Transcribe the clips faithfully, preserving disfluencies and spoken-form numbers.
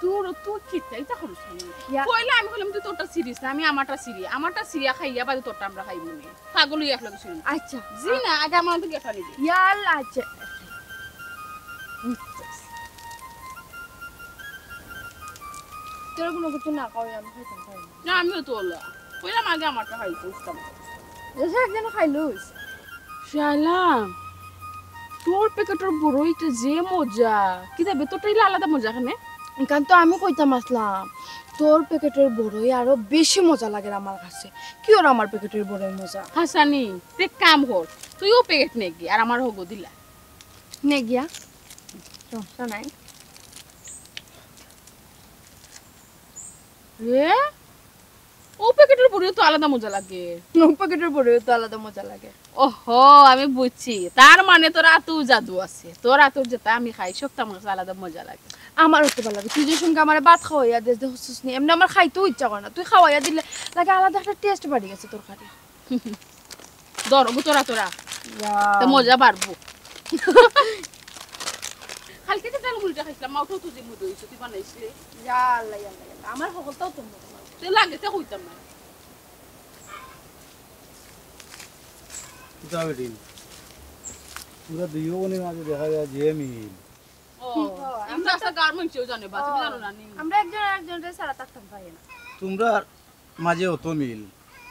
তোর তো কিতা ইতা করস না। ইয়া। পয়লা আমি কইলাম, "তুই তোরটা ছিড়িস না, আমি আমারটা ছিড়ি। আমারটা ছিড়িয়া খাইয়া বাদে তোরটা আমরা খাইমু নে।" পাগল অইয়া একলগে ছিড়ি। আচ্ছা। জি না, আগে আমার তো গেটা নিবি। ইয়া আল্লাহ, আচ্ছা। তোর কোনো কিছু না কই, আমি খাইতাম পারি না। না, আমিও তো অলা। কইলাম আগে আমারটা খাইতে উঠতাম। এসে একদিন খাইলুস। শালা, তোর প্যাকেটর বড়ইটা যে মজা। কিতা বে, তোরটা ইলা আলাদা মজা কেনে? ইখান তো আমি কইতাম আছলাম, তোর প্যাকেটর বড়ই আরো বেশি মজা লাগের আমার কাছে। কিওর আমার প্যাকেটর বড়ই মজা? হাসানি, তে কাম কর, তুইও প্যাকেট নে গিয়া, আর আমার হগো দিলা। নে গিয়া, সমস্যা নাই। এ? অউ প্যাকেটর বড়িও তো আলাদা মজা লাগে। অউ প্যাকেটর বড়িও তো আলাদা মজা লাগে। ওহো, আমি বুঝছি। তার মানে তোর আতো জাদু আছে। তোর আতর যেটা আমি খাই, সবটা আমার কাছে আলাদা মজা লাগে। আমারও তো ভালা লাগে। তুই যে সঙ্গে আমারে ভাত খাওয়াইয়া দেস, দেখছস নি? এমনে আমার খাইতেও ইচ্ছা করে না। তুই খাওয়াইয়া দিলে লাগে আলাদা একটা টেস্ট বাড়ি গেছে তরকারি। ধর, অগু তোরা, তোরা। ইয়া। তে মজা বাড়বো। কালকে যে ডাল মুড়িটা খাইছিলাম, মাও তো তুই যে মুড়ি হইছে, তুই বানাইছিলি। ইয়া আল্লাহ, ইয়া আল্লাহ, ইয়া আল্লাহ। আমার হকলটাও তো মজা। তুই লাগে, তে কইতাম না। কিতা বেটি? তোমরা দুইও বইনর মাঝে দেখা যায় যে মিল। ও, ও, আমরা আমরা তো গাঁওর মানুষেও জানে, বা তুমি ও, জানো না নি? আমরা একজন আরেকজনরে ছাড়া থাকতাম পারি না। তোমরা মাঝে অত মিল।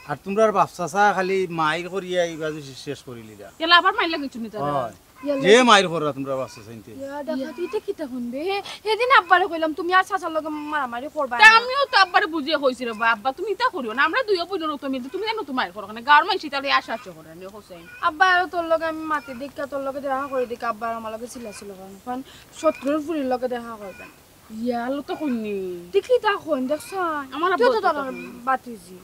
আর তোমরার বাপ চাচা খালি মাইর করিয়া এই বাজু শে-, শেষ করিলিরা। এলা আবার মাইর লাগাইছো নি তারা? হয়। ইয়াল্লা। যে মাইর কররা তোমরা বাপ চাচা ইনতে। ইয়া, দেখো, তুই তো কিতা হুনবে? হে, হেদিন আব্বারে কইলাম, "তুমি আর চাচার লগে মারামারি করবা তা না।" আমিও তো আব্বারে বুঝিয়ে কইছি রে বা, "আব্বা, তুমি ইতা করিও না। আমরা দুইও বইনর অত মিল, তুমি জানো তো মাইর করো কেনে? গাঁওর মাইনষে তাহলে আশা আশা করে নি, হোসেন।" আব্বা, আরো তোর লগে আমি মাতি দিক্কা, তোর লগে দেখা করি দিক্কা, আব্বা আমার লগে চিল্লা চিল্লা করে। কারণ শত্রুর ফুরির লগে দেখা করবে না। ইয়া, আল্লাহ তো কইনি। দেখি তা কইন, দেখছ? আমার তুই আব্বা তো তো তার কইনি। বাতিজি।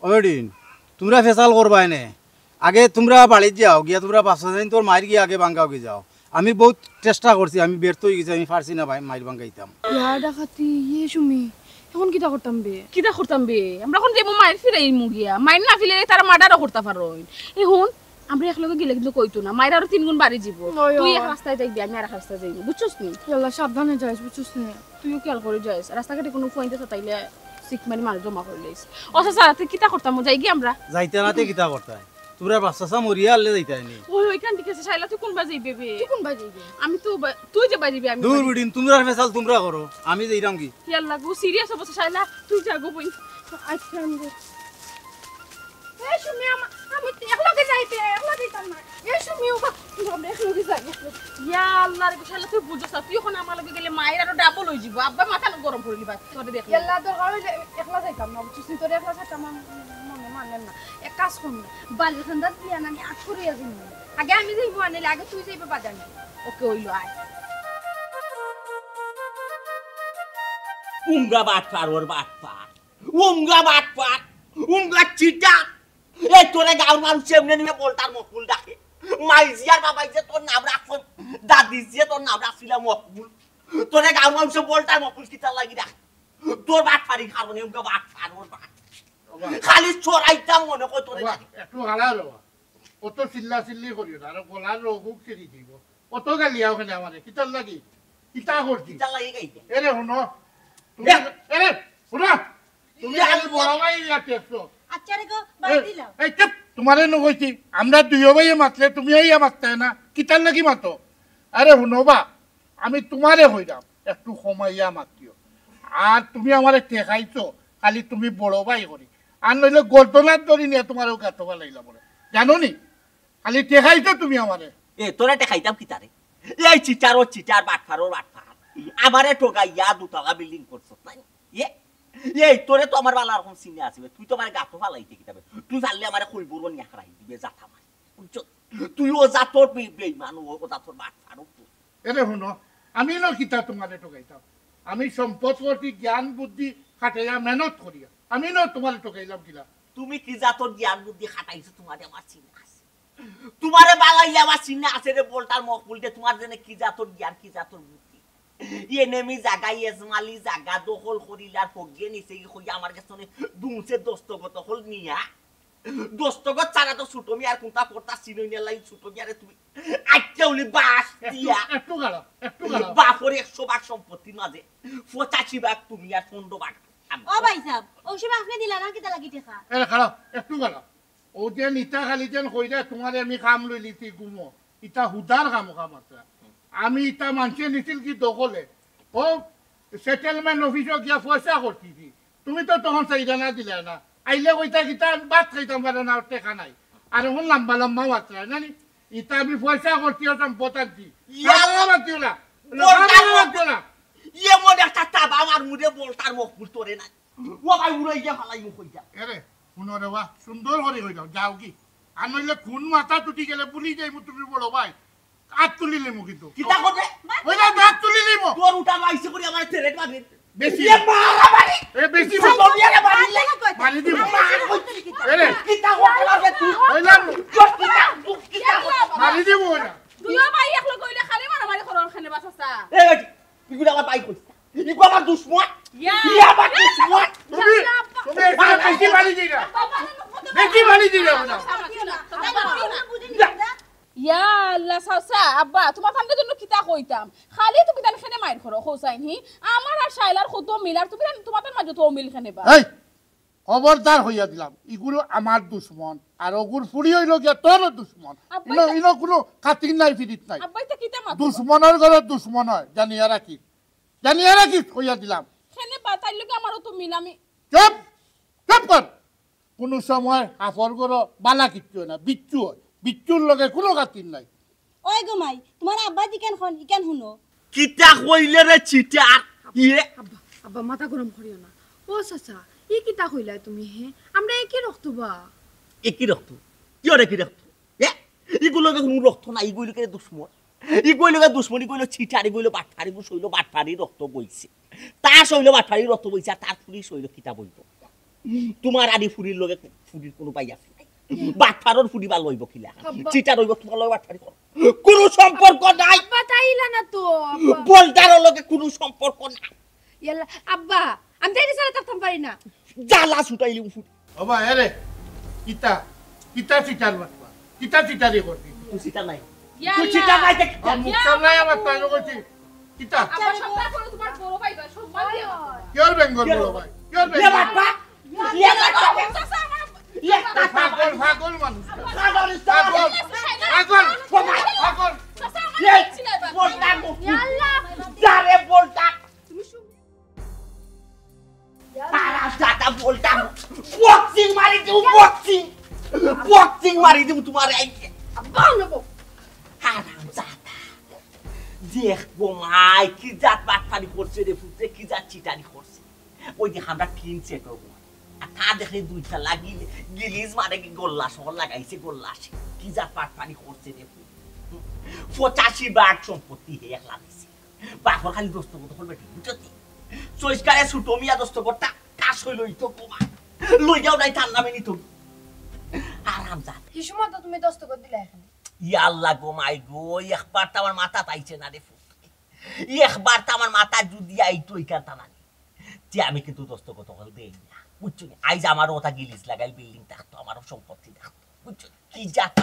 ওই দিন, তোমরা ফেসাল করবা এনে। আগে তোমরা বাড়িত যাও, গিয়া তোমরা বাপ চাচা ইনতর মাইর গিয়া আগে ভাঙ্গাও গি যাও। আমি বহুত চেষ্টা করছি, আমি ব্যর্থ অই গেছি, আমি পারছি না ভাই, মাইর ভাঙ্গাইতাম। ইয়া ডাকাতি, ইয়ে সুমি, এখন কিতা করতাম বে? কিতা করতাম বে? আমরা এখন যাইমু মাইর ফিরাইমু গিয়া। মাইর না ফিরাইলে তারা মার্ডারও করতা পারইন। এখন আমরা একলগে গেলে কিন্তু কইতো না, মাইর আরো তিন গুণ বাড়ি যিবো। ওই, তুই ওই। এক রাস্তায় যাইবি, আমি আর এক রাস্তায় যাইমু, বুঝছস নি? ইয়াল্লা, সাবধানে যাইস, বুঝছস নি? তুইও খেয়াল করি যাইস, রাস্তাঘাটে কোনো ফুয়াইন্তে সাতাইলে সিক মারি মানুষ জমা করি লইস। ও চাচা, তে কিতা করতাম, যাই গি আমরা? যাইতা না তে কিতা করতায়? তোমরা বাপ চাচা মরিয়া হারলে যাইতায় নি। ওই, ওইখান থেকে আছে, শাইলা, তুই কোন বাজে যাইবে বে? তুই কোন বাজে যাইবে? আমি তো বা-, তুই যে বাজে যাইবে, আমি দূর বাজে। বেটি, তোমরা ফেসাল তোমরা করো, আমি যাইরাম গি। ইয়াল্লা গো, সিরিয়াস অবস্থা, শাইলা, তুই যা গো বইন। আচ্ছা, আমি যাই। এ সুমি, আমা-, আমি তো একলগে যাইতে, একলা যাইতাম না। এ সুমি, ও বা-, আমরা একলগে যাই, একলগে। ইয়া আল্লাহ রে, শালা তুই বুঝছস না, তুই এখন আমার লগে গেলে মাইর আরো ডাবল অই যিবো। আব্বা মাথা গরম করি দিবা, তোরে দেখলে। ইয়াল্লা, দরকার অইলে একলা যাইতাম না, বুঝছস নি? তোরে একলা ছাড়তাম আমার মনে মানে না। এক কাজ কর না, বালির খান্দাত দিয়া না, আমি আট করিয়া যাইমু। আগে আমি যাইমু, আনিলে আগে তুই যাইবে বাজারে। ওকে, অইলো, আয়। উমরা বাটপার, ওর বাটপার। উমরা বাটপার, উমরা চিটার। এই তোরে গাঁওর মানুষ এমনে নিয়ে বলতার মকবুল ডাকে। মাইজিয়ার বাবাই যে তোর নাম রাখছইন, দাদি যে তোর নাম রাখছিলা মকবুল। তোরে গাঁওর মানুষে বলতার মকবুল কিতার লাগি ডাকে? তোর বাটপারি কারণে উমরা বাটপার, ওর বাট। বাবা। খালি চড়াইতাম মনে কয় তোরে বাবা, ডাকে। একটু হালা রে বাবা। অত চিল্লা চিল্লি করিও না, আর গলার রোগ ছিড়ি দিব। অত গালিয়া ওখানে আমারে, কিতার লাগি? কিতা করছি? কিতার লাগি গাইতে? এরে হুনো, তুমি, এ! এরে হুনো, তুমি ইয়া খালি আল্লাহ। বড় ভাই ইয়া টেকছো। আচ্ছা রে গো, বাদ এই, দিলাম। এই চুপ, তোমারে নু কইছি, আমরা দুইও ভাইয়ে মাতলে তুমি ইয়া মাততায় না, কিতার লাগি মাতো? আরে হুনো বা, আমি তোমারে কইরাম, একটু কমাইয়া মাতিও। আর তুমি আমারে ঠেকাইছো, খালি তুমি বড় ভাই করি। আর নইলে গর্দনাত ধরি নিয়া তোমারেও গাতো ফালাইলাম বলে। জানো নি? খালি ঠেকাইছো তুমি আমারে। এ, তোরে ঠেকাইতাম কিতারে? এই চিটারও চিটার, বাটপারও বাটপার। আমারে ঠগাইয়া দুতলা বিল্ডিং করছস, তাই? এ, এই তোরে তো আমার বালা রকম চিনে আছে বে। তুই তো আমারে গাতো ফালাইতে কিতাবে? তুই ফাললে আমারে কইবুরো নিয়া হারাই দিবে, জাতা মারি। বুঝছো? তুই ও জাতর বে-, বেইমান, ও, ও জাতর বাটপার, ও তুই। এরে হুনো, আমি ন কিতা তোমারে ঠগাইতাম? আমি সম্পদ করছি জ্ঞান বুদ্ধি খাটাইয়া মেহনত করিয়া। আমি ন তোমারে ঠগাইলাম কিলা? তুমি কি জাতর জ্ঞান বুদ্ধি খাটাইছো তোমারে আমার চিনে আছে? তোমারে বালাইলে আমার চিনে আছে রে বলতার মকবুল দে, তোমার জেনে কি জাতর জ্ঞান, কি জাতর বুদ্ধি। এ নেমি জাগা, এজমালি জাগা দখল করিলার ফগে নিছে কি কইয়া আমার গেছে দুমছে দস্তখত হল নিয়া। দস্তখত ছাড়া তো ছোট মিয়ার কুনতা পড়তা চিনই না, লাইন ছোট মিয়ারে তুমি আটকে উলি বাস দিয়া। একটু গালো, একটু গালো। বাপর একশো ভাগ সম্পত্তির মাঝে পঁচাশি ভাগ তুমি আর পনেরো ভাগ আমি। ও ভাই সাহেব, ওই সময় আপনি দিলা না কিতা লাগি টেকা? এরে খাড়াও, একটু গালো। ও যে নিতা খালি যেন কইরা তোমারে আমি কাম লইলিছি ঘুমো, ইতা হুদার কাম কাম আছে। আমি ইতা মানষে নিছিল কি দখলে, ও সেটেলমেন্ট অফিসো গিয়া পয়সা করছি। তুমি তো তখন চাইরা না, দিলা না। আইলে কইতা কিতা, আমি ভাত খাইতাম পারে না, টেকা নাই। আর এখন লম্বা লম্বা মাত্রা নানি, ইতা আমি পয়সা করছি, ও সম্পদ আনছি। ইয়া, মাতিও না, মাতিও না। ইয়ে মনে একটা তাবা আমার মুড়ে বলতার মকবুল তোরে নাই। ও ভাই, উড়াই গিয়া ফালাই মুখ হইয়া। এরে, শুনো রে বা, সুন্দর করে কইলাম, যাও কি? আর নইলে খুন মাথা টুটি গেলে ভুলি যাইমু তুমি বড় ভাই। আত তুলি লিমু কিন্তু। কিতা করবে? ওই না, আত তুলি লিমু। তোর উঠা মাইসে করি আমার তেরেট মারি। বেশি। ইয়ে মারামারি। এ, বেশি। সামনে আরে মারি। মারি দিব। মার কইতে কিতা? এরে। কিতা করবে তুই? ওই না। তোর কিতা? তুই কিতা করবে? মারি দিব ওই না। দুইও ভাই এক লগে অইলে খালি মারামারি করো অখানে বাসা। এ, বেটি, ইগুলো আমার ভাই কইস না। ইগু আমার দুশমন। ইয়া। ই আমার দুশমন। তুমি, তুমি এখানে বেশি বাড়ি দিই না। বেশি বাড়ি দিই না ওরা। ইয়া আল্লাহ, চাচা, আব্বা, তোমার সামনে জন্য কিতা কইতাম? খালি তুমি তান খেনে মাইর করো, হোসাইন হি। আমার আর শাইলার কত মিল, আর তুমি তান, তোমার তান মাঝে তো মিল খেনে বা? এই, খবরদার হইয়া দিলাম, ইগুলো আমার দুশমন, আর ওগুর ফুড়ি হইল গিয়া তোরও দুশমন। আব্বা, ইনো, ইতা ইনো কোনো খাতির নাই, ফিরিত নাই। আব্বা, ইতা কিতা মাত? দুশমনের ঘরে দুশমন হয়, জানিয়া রাখিস, জানিয়া রাখিস, কইয়া দিলাম। খেনে বা, তাইর লগে আমারও তো মিল, আমি চুপ, চুপ কর। কোনো সময় হাফর ঘরো বালা কিচ্ছু হয় না, বিচ্ছু হয়, বিচ্ছুর লগে কোনো খাতির নাই। ওই গো মাই, তোমার আব্বা যেখান হন, ইখান হুনো। কিতা কইলে রে চিটার? ইয়ে? আব্বা, আব্বা, মাথা গরম করিও না। ও চাচা, ই কিতা কইলায় তুমি, হে? আমরা একই রক্ত বা। একই রক্ত? কি ওর একই রক্ত? এ? ইগুলো তো কোনো রক্ত না, ইগুলো কে দুশমন। ইগুলো কে দুশমন, ইগুলো চিটার, ইগুলো বাটপার, ইগুলো শৈল বাটপারি রক্ত বইছে। তার শৈল বাটপারি রক্ত বইছে, আর তার ফুড়ি শৈল কিতা বইব? তোমার আদি ফুড়ির লগে ফুড়ির কোনো পাই আছে নাই। বাটপারর ফুড়ি বা লইব কিলা? আব্বা। চিটার অইব তোমার লগে বাটপারি করো। কোনো সম্পর্ক নাই। আব্বা, তাইলা না তো, আব্বা। বলদারর লগে কোনো সম্পর্ক নাই। ইয়াল্লা, আব্বা, আমি তাইরে ছাড়া থাকতাম পারি না। জ্বালা ছুটাইলি উফুর। ও বা, এরে, কিতা, কিতা চিটার মাতবা? কিতা চিটারি করবি? তুই চিটার নাই। ইয়া তুই চিটার আল্লাহ। নাই দেখ। আর মুখ সামলাই আমার তাই করছি। কিতা? আব্বা, সম্মান করো, তোমার বড় ভাই বা, সম্মান দিও। কিয়র বেঙ্গল বড় ভাই? কিয়র ইয়ে বেঙ্গল? বাবা, ইয়ে বাবা। চাচা, আমার ইয়ে বাবা। পাগল, পাগল মানুষ। পাগল, পাগল, পাগল, পাগল। চাচা, আমার ইয়ে, ইচ্ছে নাই বাবা। বলটা মুখ। ইয়া আল্লাহ। যারে বলটা। তুমি শুন। তারা দাদা বলটা। বক্সিং মারি দিও, বক্সিং। বক্সিং মারি দিও তোমার এই। আব্বা, নেবো। হারাম দাদা। দেখবো মাই, কি জাত বাটপারি করছে রে পুত্রে, কি জাত চিটারি করছে। ওই যে আমরা টিন সেট হবো। আর তা দেখে দুইটা লাগিলে, গিলিজ মারে কি গোল্লা শহর লাগাইছে, গোল্লা সে। কি জাত বাটপারি করছে রে পুত্রে। পঁচাশি ভাগ সম্পত্তি হে একলা দিছে। বাপর খালি দস্তখত করবে ঠিক, বুঝছো নি? সইস্কারে ছুটো মিয়া দস্তখতটা কাশ হইল তো তোমার। লইয়াও নাই তার নামে নিত। আরাম জাদা। কি সময় তো তুমি দস্তখত দিলা এখানে? ইয়া আল্লাহ গো মাই গো, একবার তো আমার মাথা পাইছে না রে ফুত। একবার তো আমার মাথা যদি আইতো ইকার তা নানি। তে আমি কিন্তু দস্তখত হল দেই না। বুঝছো নি? আইজ আমারও ওটা গিলিস লাগাইল বিল্ডিং থাকতো, আমারও সম্পত্তি থাকতো। বুঝছো নি? কি জাত?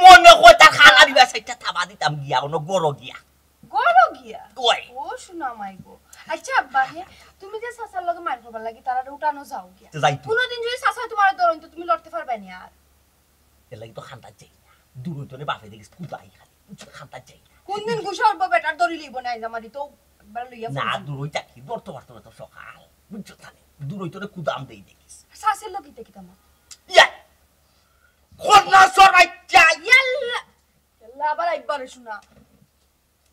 মনে হয় তার খালা দিবা সাইডটা থাবা দিতাম গিয়া, অনো গরো গিয়া। গরো গিয়া? ওই। ও শোনা মাই গো। আচ্ছা আব্বা, হে, তুমি যে চাচার লগে মাইর করবার লাগি তারারে উঠানো যাও গিয়া। তো যাই তো। কোনোদিন যদি চাচা তোমার ধরন তো তুমি লড়তে পারবে না আর। এর লাগি তো খান্দাত যাই না। দূর হইতো রে বাপে দেখিস কুদাই খালি। বুঝছো, খান্দাত যাই না। কোন দিন গুসা উঠবো বেটার দড়ি লইব না, আইজ আমারই তো একবার লইয়া না, পড়ছি। দূর হইতা কি? ধরতে পারতো না তো সকাল। বুঝছো তাহলে? দূর হইতো রে কুদাম দেই দেখিস। চাচার লগে দেখি তোমার। ইয়া! কন্যা সরাই যাই। ইয়াল্লা! ইয়াল্লা, আবার একবার শোনা।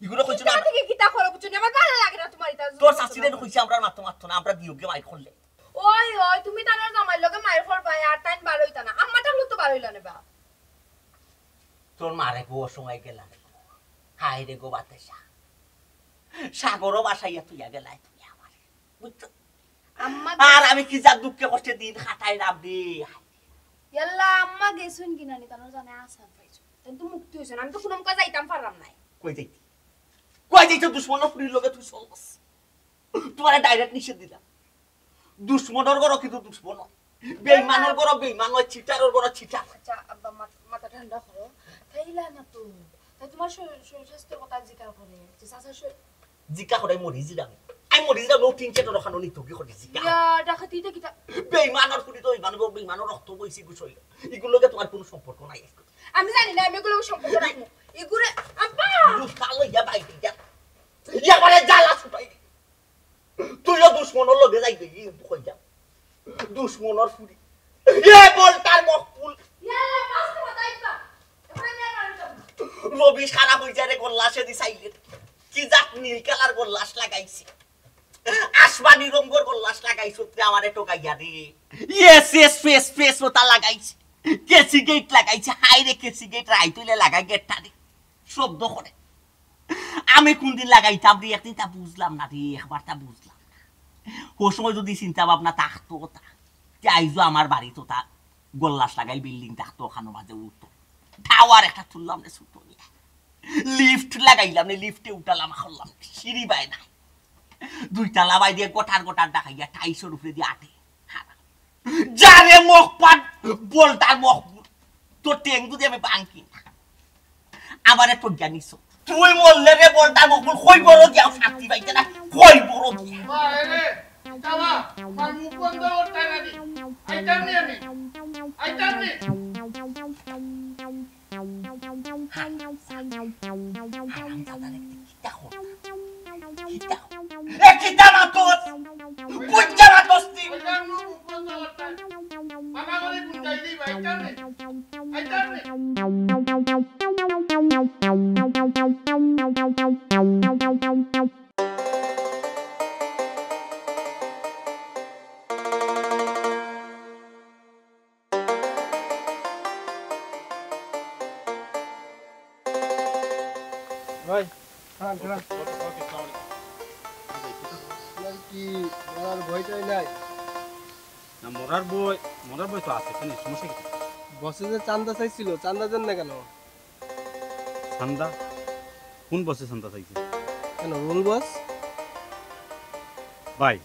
ইগুলো কইছো না। কিতা থেকে কিতা করো বুঝছো না? আমার ভালো লাগে না তোমার এটা। তোর শাশুড়ি কইছে আমরা মারতো মারতো না, আমরা দিও গে মাইর করলে। ওই, ওই, তুমি তার জামাইর লগে মাইর করবায়, আর তাইন ভালো হইতা না। আম্মা থাকলে তো ভালো হইলা নেবা। তোর মারে গো সময় গেলা রে গো। হায় রে গো বাতাসা। সাগরও বাসাইয়া তুইয়া গেলায় তুমি আমারে। বুঝছো? আম্মা আর আমি কি যা দুঃখে কষ্টে দিন কাটাই রাম রে। ইয়াল্লা, আম্মা গেছইন কি নানি, তারা জানে আসার পাইছো। তাই তো মুক্তি হইছে না, আমি তো কোনো মুখে যাইতাম পারলাম নাই। কই যাইতি? কই যাইতে দুশ্মন ফুরির লগে তুই চলস? তোমারে ডাইরেক্ট নিষেধ দিলাম। দুশ্মনর ঘরো কিন্তু দুশ্মন। বেইমানর ঘরো বেইমান অয়, চিটারর ঘরো চিটার। আচ্ছা আব্বা, মাথা মাথা ঠান্ডা করো। তাই ইলা না তো। তাই তুমার শরীর শরীর স্বাস্থ্যর কথা জিকার করে। যে চাচা শরীর জিকা করে মরি যিরাম। আমি মরি যিরাম, ও টিন শেডর ওখানো নিতো কি করে জিকা। ইয়া, ডাকাতি ইটা কিতা? বেইমানর ফুরি তো বেইমান, বেইমানর রক্ত বইছে গুছইল। ইগুর লগে তুমার কুনু সম্পর্ক নাই। আমি জানি না, আমি ইগুর লগে সম্পর্ক রাখমু। ইগুরে, আব্বা! জুতা লইয়া বাইরে যা। ইয়া করে জ্বালা ছুটাই। তুইও দুশমনর লগে যাইবে, ই কই যা। দুশমনর ফুরি। এ বলটার মকবুল। ইয়া আল্লাহ, বাঁচতে বাঁচাইবা। এখন আমি আর বাড়ি যাবো না। রবি সারা হই যায় রে, গোল্লাসে দি সাইলেন্ট। কি জাত নীল কালার গোল্লাস লাগাইছে। আসমানি রঙর গোল্লাস লাগাইছে, তুই আমারে ঠকাইয়া রে। ইয়েস, ইয়েস, ফেস, ফেস, ওটা লাগাইছে। কেসি গেট লাগাইছে, হায় রে, কেসি গেট রাইত অইলে লাগাই গেটটা রে। শব্দ করে। আমি কুনদিন লাগাইতাম রে, একদিন তা বুঝলাম না রে, একবার তা বুঝলাম না। ও সময় যদি চিন্তা ভাবনা থাকতো তা, তে আইজও আমার বাড়িত তা গোল্লাস লাগাইল বিল্ডিং থাকতো, ওখানো মাঝে উঠতো। টাওয়ার একটা তুললাম রে ছোট মিয়া। লিফট লাগাইলাম রে, লিফটে উঠালাম, করলাম, সিঁড়ি বায় না। দুই তালা বায় দিয়া গোটার গোটার ডাকাইয়া টাইসর উপরে দিয়া আটে। যারে মকপাট বলটার মকবুল, তোর টেং যদি আমি ভাঙি না। আমারে ঠকিয়া নিছো। তুই মরলে রে বলটার মকবুল, কই বড় দিয়া শান্তি পাইতে না, কই বড় দিয়া। বাবা, এরে, বাবা, আমার মুখ বন্ধ করতে না নি। আইতাম নি আমি। আইতাম নি। হারামজাদা রে, কিতা কর? কিতা কর? এ কিতা মাতস? বুঝা মাতস তুই? মানা করে বুঝাই দিবা, আইতাম নি। আইতাম নি। ভাই, খান, খান। আপনার কি মরার ভয়টাই নাই? না, মরার ভয়, মরার ভয় তো আছে। কেন, সমস্যা কি? বসে যে চান্দা চাইছিল, চান্দা দেন না কেন? চান্দা? কোন বসে চান্দা চাইছে? কেন, রুল বস? ভাই,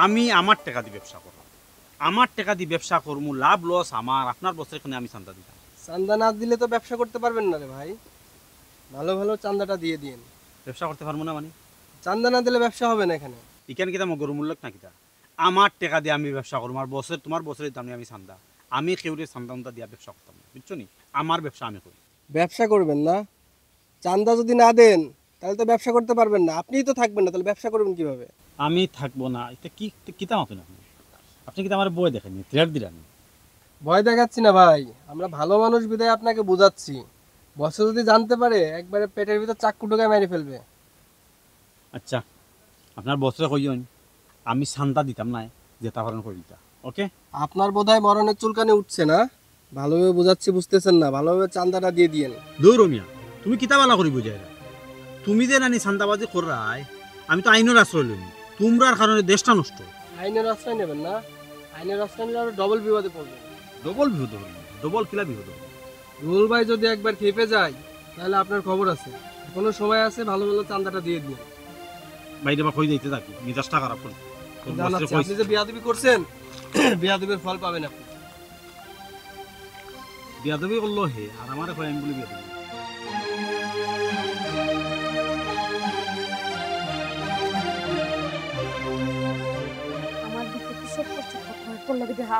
আমি আমার টেকা দি ব্যবসা করলাম, আমার টেকা দি ব্যবসা করমু, লাভ লস আমার, আপনার বসের কেনে আমি চান্দা দিতাম? চান্দা না দিলে তো ব্যবসা করতে পারবেন না রে ভাই, ভালো ভালো চান্দাটা দিয়ে দিয়েন। ব্যবসা করতে পারমু না মানে? চান্দা না দিলে ব্যবসা হবে না এখানে। ইখান কিতা মগর মুল্লক না কিতা? আমার টেকা দি আমি ব্যবসা করমু, আর বসের, তোমার বসের দিতাম নি আমি চান্দা। আমি কেউরে চান্দা উন্দা দিয়া ব্যবসা করতাম না, বুঝছো নি? আমার ব্যবসা আমি করি। ব্যবসা করবেন না? চান্দা যদি না দেন, তাহলে তো ব্যবসা করতে পারবেন না। আপনিই তো থাকবেন না, তাহলে ব্যবসা করবেন কিভাবে? আমি থাকবো না, এটা কি, কিতা মাতইন আপনি? আপনি কিতা আমারে ভয় দেখাইন নি, থ্রেট দিরা নি? ভয় দেখাচ্ছি না ভাই, আমরা ভালো মানুষ বিধায় আপনাকে বুঝাচ্ছি। বসে যদি জানতে পারে, একবারে পেটের ভিতর চাক্কু ঢুকায় মেরে ফেলবে। আচ্ছা, আপনার বসরে কইন, আমি চান্দা দিতাম না, যেতা পারইন করি দিতা। ওকে? আপনার বোধহয় মরণের চুলকানি উঠছে না? ভালোভাবে বুঝাচ্ছি, বুঝতেছেন না, ভালোভাবে চান্দাটা দিয়ে দিয়েন। দৌড় মিয়া, তুমি কিতা বালা করি বুঝাইরা? তুমি যে নানি চান্দাবাজি কররায়, আমি তো আইনর আশ্রয় লইনি। তোমরার কারণে দেশটা নষ্ট। আইনর আশ্রয় নেবেন না? আইনর আশ্রয় নিলে আরো ডবল বিপদে পড়বেন। ডবল বিপদ হইল, ডবল কিলা বিপদ হইল? রুহুল ভাই যদি একবার খেপে যায়, তাহলে আপনার খবর আছে। এখনো সময় আছে, ভালো ভালো চান্দাটা দিয়ে দিন। ভাই, রে বা, কই যাইতে থাকি, মিজাজটা খারাপ করি। তোর জানাচ্ছি, বসরে কইছি। আপনি যে বিয়াদবি করছেন, বিয়াদবির ফল পাবেন আপনি। বিয়াদবি করলো হে, আর আমারে কয় আমি বলি বিয়াদবি। আমার দিকে তো সব করছে, তোর লগে দেখা।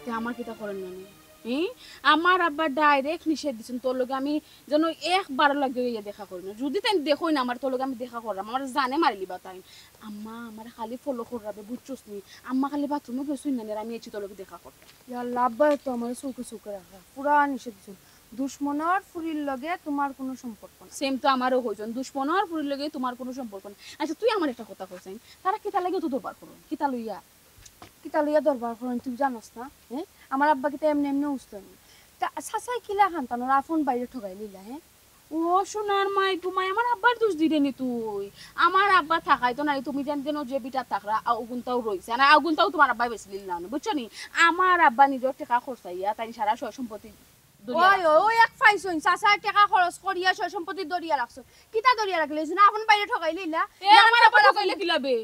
তে আমার কিতা করেন না নি? হুম? আমার আব্বা ডাইরেক্ট নিষেধ দিছেন, তোর লগে আমি যেন একবারও লাগে ইয়া দেখা করি না। যদি তাই দেখই না আমার, তোর লগে আমি দেখা করলাম, আমার জানে মারিলিবা তাই। আম্মা আমার খালি ফলো কররাবে, বুঝছস নি? আম্মা খালি বাথরুমে গেছইন না, আর আমি আইছি তোর লগে দেখা করতে। ইয়া আল্লাহ, আব্বা তো আমার চোখে চোখে রাখা, পুরা নিষেধ দিছেন। দুশমনর ফুরির লগে তোমার কোনো সম্পর্ক না। সেম তো আমারও কইছইন, দুশমনর ফুরির লগে তোমার কোনো সম্পর্ক না। আচ্ছা, তুই আমার একটা কথা কইছইন, তারা কিতা লাগে তো দরবার করইন? কিতা লইয়া? কিতা লইয়া দরবার করইন তুই জানোস না? হ্যাঁ, আমার আব্বা কিতা এমনে এমনে উঠতো নি? তা চাচায় কিলা খান তানোর আপন ভাইরে ঠগাই লিলা, হ্যাঁ? ও সোনার মাই গো মাই, আমার আব্বার দোষ দিরে নি তুই। আমার আব্বা থাকাই তো নাই, তুমি যেন যেন যে বিটা থাকরা, আ, ওগুনতাও রইছে। আর ওগুনতাও তোমার আব্বাই বেশি লিল না, বুঝছো নি? আমার আব্বা নিজর টেকা খরচাইয়া তাই সারা সয় সম্পত্তি ধরিয়া ওই, রাখছে। ওই এক ফাইছইন, চাচায় টেকা খরচ করিয়া সয় সম্পত্তি ধরিয়া রাখছো। কিতা ধরিয়া রাখলে? এই জন্য আপন ভাইরে ঠগাই লিলা? এ, না, আমার না, আব্বা না, ঠগাইলে কি লাভে?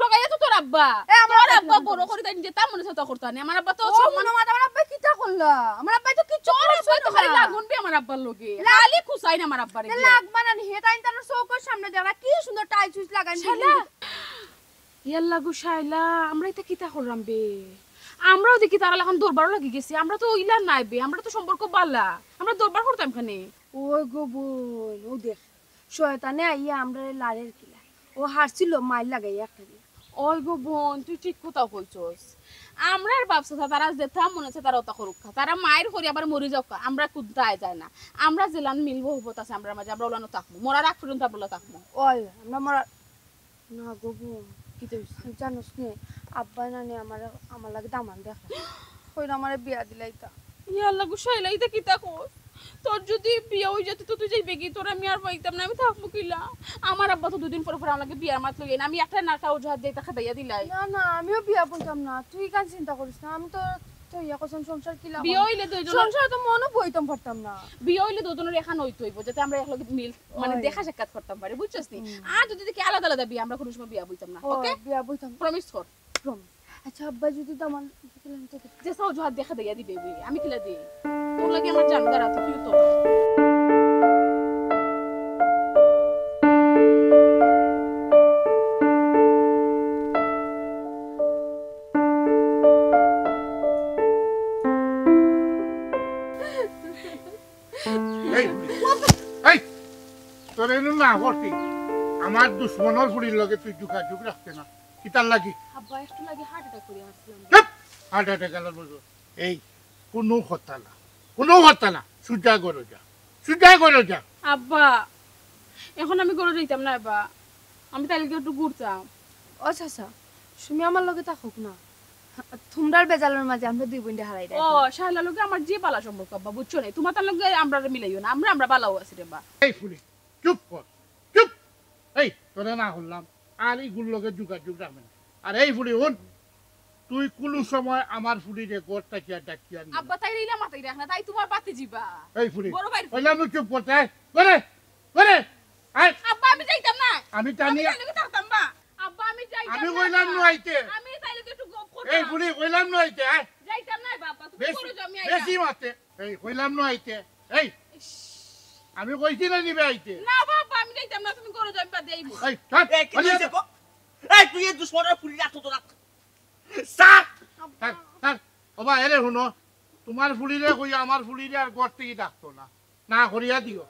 ঠগাইয়া তো তোর আব্বা। এ, আমার তোর আব্বা আব্বা কিতা বড় করলো? করি তাই নিজে তার মনে সাথে করতা নি। আমার আব্বা তো ও, সম্মান মনে হয় আমার আব্বা কিতা করলা? আমার আব্বা তো কিচ্ছু তোর করছে আব্বা তো না। খালি লাগুন বি আমার আব্বার লগে। এ, লাগ- খালি খুশাই না আমার আব্বার এ, গিয়া। লাগ বানানি হে তাই তার চোখের সামনে দেখরা কি সুন্দর টাইলস উইলস লাগাই শালা। ইয়াল্লা গো শাইলা, আমরা ইতা কিতা করলাম বে? আমরাও দেখি তারা এখন দরবারও লাগি গেছি। আমরা তো ইলা নাই বে, আমরা তো সম্পর্ক বালা। আমরা দরবার করতাম কেনে? ওই গো বইন, ও দেখ, শয়তানে আইয়া আমরারে লাড়ের কিলা। ও হারছিল মাইর লাগাইয়া একটা দিয়া। ওই গো বইন, তুই ঠিক কথা কইছস। আমরার বাপ চাচা তারা যেতা মনে চায় তারা ওতা করুক্কা। তারা মাইর করি আবার মরি যাউক্কা। আমরা কুন্তায় যায় না। আমরা যেলান মিলবো হবত আছে আমরার মাঝে, আমরা ওলানো থাকমু। মরার আগ পর্যন্ত আমরা ওলা থাকমু। ওই, আমরা মরা-, না গো বইন, কিতা অইছে? জানোস নি, আব্বায় নানি আমারে, আমার লাগি দামান দেখরা। কইরা আমারে বিয়া দিলাইতা। ইয়া আল্লাহ গো, শাইলা, ইতা কিতা কস? তোর যদি বিয়া অই যাইতো তো তুই যাইবে কি? তোর আমি আর পাইতাম না, আমি থাকমু কিলা? আমার আব্বা তো দুদিন পর পর আমার লাগি বিয়ার মাত লইয়া না, আমি একটা না একটা অজুহাত দিয়া ইতা খেদাইয়া দিলাই। না, না, আমিও বিয়া বইতাম না, তুই ইখান চিন্তা করিস না, আমি তো, তো ইয়া কসম সংসার কিলা বিয়া করব? অইলে দুইজন সংসারে তো মনও বইতাম পারতাম না। বিয়া অইলে দুইজনের এখান অইতে অইবো, যাতে আমরা একলগে মিল, মানে, ওই। দেখা সাক্ষাৎ করতাম পারি, বুঝছস নি? হুম। আর যদি দেখি আলাদা আলাদা বিয়া, আমরা কোনো সময় বিয়া বইতাম না, ওই, ওকে? বিয়া বইতাম। প্রমিস কর। প্রমিস। আচ্ছা, আব্বা যদি দামান দিতে লাগে তো? যে সব অজুহাত দেখা দিয়া দিবে, আমি কিলা দেই? তোর লাগি আমার জান গারা, তুই তো। এই, এই, তোরে নু না করছি, আমার দুশমনর ফুড়ির লগে তুই যোগাযোগ রাখতে না, কিতার লাগি? আব্বা, একটু লাগি হার্ট অ্যাটাক করি আসলাম। চুপ! হার্ট অ্যাটাক গেল বুঝো। এই, কোনো কথা না, কোনো কথা না, সুজা ঘরো যা, সুজা ঘরো যা। আব্বা, এখন আমি ঘরো যাইতাম না, আব্বা, আমি তাইলে একটু ঘুরতাম। ও চাচা, তুমি আমার লগে থাকো না, তোমরার বেজালর মাঝে আমরা দুই বইনরে হারাই ও, দেয়। শালার লগে আমার যে বালা সম্পর্ক, আব্বা, বুঝছো না? তোমার তার লগে আমরা মিলাইও না, আমরা, আমরা বালাও আছি রে, আব্বা। এই ফুড়ি, চুপ কর, চুপ। এই, তোরে না করলাম, আর ইগুর লগে যোগাযোগ রাখবে না। আর এই ফুড়ি, হুন, তুই কোনো সময় আমার ফুড়িরে ঘর থাকিয়া ডাকিয়া আনিস না। আব্বা, তাই রইলা মাথায় রাখ না, তাই তোমার বাতি যিবা। এই ফুড়ি, বড় ভাইর ফুড়ি। কইলাম না চুপ করতে, আয়, করে, করে, আয়। আব্বা, আমি যাইতাম না। আমি জানি। আমি তাইলে থাকতাম না। আব্বা, আমি যাইতাম আমি না। কইলাম না আইতে। আমি তাইলে তো একটু গপ করতাম। এই ফুড়ি, কইলাম না আইতে, আয়। যাইতাম না, বাবা, তুমি বেশি, করে যাও, আমি আইতাম। বেশি মাতে। এই, কইলাম না আইতে। এই, ইস। আমি কইছি না নিবে আইতে। না বাবা, আমি যাইতাম না, তুমি করে যাও, আমি বাদে আইবো। এই, থাক, এই, কি হইছে গো? এই, তুই এই দুশমনর ফুড়িরে আতো তোরা। স্যার! স্যার, স্যার, ও বা, এরে হুনো, তোমার ফুড়িরে কইয়া আমার ফুড়িরে আর ঘর থাকি ডাকতো না। না করিয়া দিও।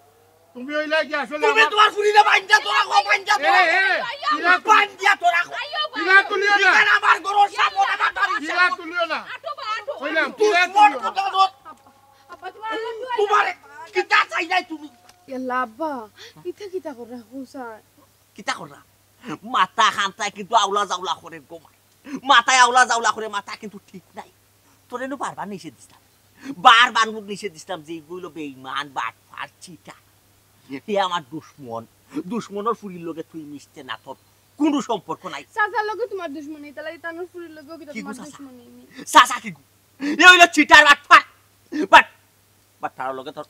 তুমি অইলা কি আসলে তুমি আমার তোমার ফুড়িরে বান্ধিয়া তোরা কো, বান্ধিয়া এ, তোরা এ, কো। ইলা তুমি বান্ধিয়া তোরা কো। ইলা তুলিও না। ইখান আমার ঘরর সামনে, আমার বাড়ির ইলা সামনে। তুলিও না। আটো বা, আটো। কইলাম, ইলা দুশমন তুলিও না। কত দূর? আব্বা, তোমার আল্লাহ দোয়া তোমার কিতা চাই নাই তুমি? ইয়াল্লা আব্বা, ইতা কিতা কররা, হুসাইন? কিতা কররা? মাথা খান্তায় কিন্তু আউলা জাউলা করে গো মাই। মাথায় আউলা জাউলা করে, মাথা কিন্তু ঠিক নাই। তোরে নু বারবার নিষেধ দিছলাম, বারবার মুখ নিষেধ দিছলাম যে ইগু অইলো বেইমান, বাটপার, চিটার। হে আমার দুশমন, দুশমনর ফুড়ির লগে তুই মিশতে না, তোর কুনু সম্পর্ক নাই। চাচার লগে তোমার দুশমনি, তাইলে তানর ফুড়ির লগেও কিতা কি গো তোমার চাচা? দুশমনি নি? চাচা কি গো? এ অইলো চিটার, বাটপার। বাট, বাটপারর লগে তোর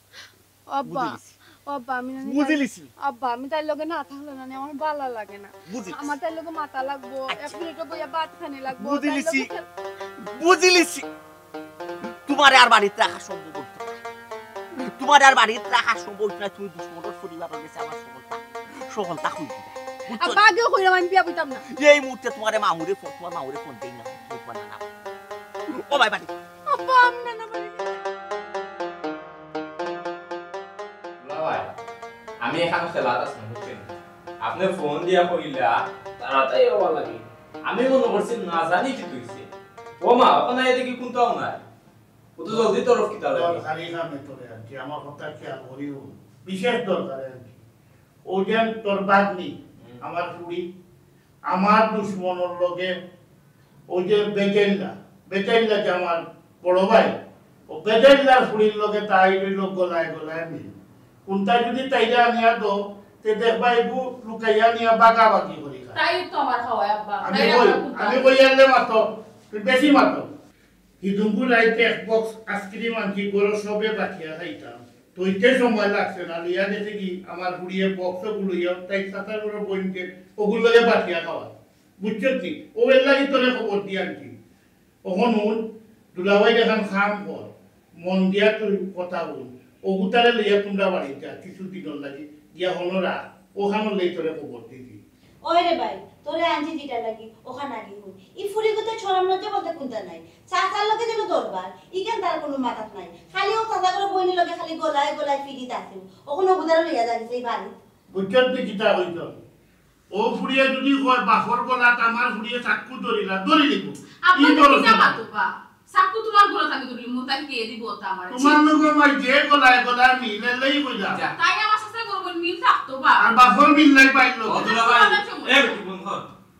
আব্বা, বুঝিলিছি। আব্বা, আমি নানি বুঝিলিছি। আব্বা, আমি তাইর লগে না থাকলে নানি আমার ভালা লাগে না। বুঝিলিছি। আমার তাইর লগে মাতা লাগবো, আচ্ছা। এক প্লেটো বইয়া ভাত খানি লাগবো, তাইর বুঝিলিছি। লগে খেল- বুঝিলিছি। তোমারে আর বাড়িত রাখা সম্ভব অইতো না। তোমারে আর বাড়িত রাখা সম্ভব অইতো না। তুমি দুশমনর পরিবারর গেছে আমার সকলতা, সকলতা কই দিবা। বুঝছো? আব্বা, আগেও কইলাম আমি বিয়া বইতাম না। এই মুহূর্তে তোমারে মামুরে ফোন, তোমার মামুরে ফোন দেই না, তোমার নানা। ও ভাই, বাড়ি। আব্বা, আমি নানা বাড়ি। দুলাভাই, আমি এখানো খেলাত আছি, বুঝছেন? আপনে ফোন দিয়া কইলা, তাড়াতাড়ি অওয়া লাগি। আমি মনো করছি না জানি কিতা অইছে। ও মা, অখন আইয়া দেখি কুন্তাও নাই। অতো জলদি তরফ কিতা লাগি? দরকারি কামে তোরে আনছি, আমার কথা খেয়াল করিও। বিশেষ দরকারে আনছি। অউ যে তোর ভাগ্নি, হুম। আমার ফুড়ি, আমার দুশমনর লগে অউ যে বেজাইল্লা, বেজাইল্লা যে আমার বড় ভাই, অউ বেজাইল্লার ফুড়ির লগে তাইর অইলো গলায় গলায় মিল। কুন্তা যদি তাইরে আনিয়া দেও, তে দেখবা ইগু লুকাইয়া নিয়া বাগাবাগি করি খায়। তাই তো আমার খাওয়ায় আব্বা। আমি তাই কই, আমার কুন্তা। আমি কই আনলে মাতো, তুই বেশি মাতো। হিদুঙ্গু রাইতে এক বক্স আইসক্রিম আনছি, ঘরো সবে বাটিয়া খাইতাম। তৈতে সময় লাগছে না, লইয়া গেছে কি আমার ফুড়িয়ে বক্স অগু লইয়া, তাই চাচার ঘরর বইনকে অগুর লগে বাটিয়া খাওয়া। বুঝছস নি? ও এর লাগি তোরে খবর দিয়া আনছি। অখন হুন, দুলাভাইর এখান কাম কর, মন দিয়া তুই কথা হুন। অগুতারে লইয়া তুমরা বাড়িত যা, কিছু দিনর লাগি গিয়া হনো রাখ, অখানর লাগি তোরে খবর দিছি। ওই রে ভাই, তোরে আনছি যেটার লাগি, অখান আগে হুন। ই ফুরিগুতে শরম লজ্জা বলতে কুনতা নাই। চাচার লগে যেন দরবার, ইখান তার কুনু মাথাত নাই। খালি ও চাচা করে বইনের লগে খালি গলায় গলায় ফিরিত আছে। অখন অগুতারে লইয়া যা গেছে ই বাড়ি। বুঝছস তুই কিতা কইছস? ও ফুরিয়ে যদি কয়, "বাফর গলাত আমার ফুরিয়ে চাক্কু ধরিলা", ধরি নিব। আপনি ই তো ভরসা কিতা নাই। মাতো বা? চাক্কু তোমার গলাত আমি ধরিলি, মন তাই কে দিব তা আমার? তোমার লগে আমার যে গলায় গলায় মিল, এর লাগি কইলা। যা। তাই আমার সাথে গরু মিল থাকতো বা? আর বাফর মিল নাই পাইল। ও দুলাভাই, এ, কি বন্ধ?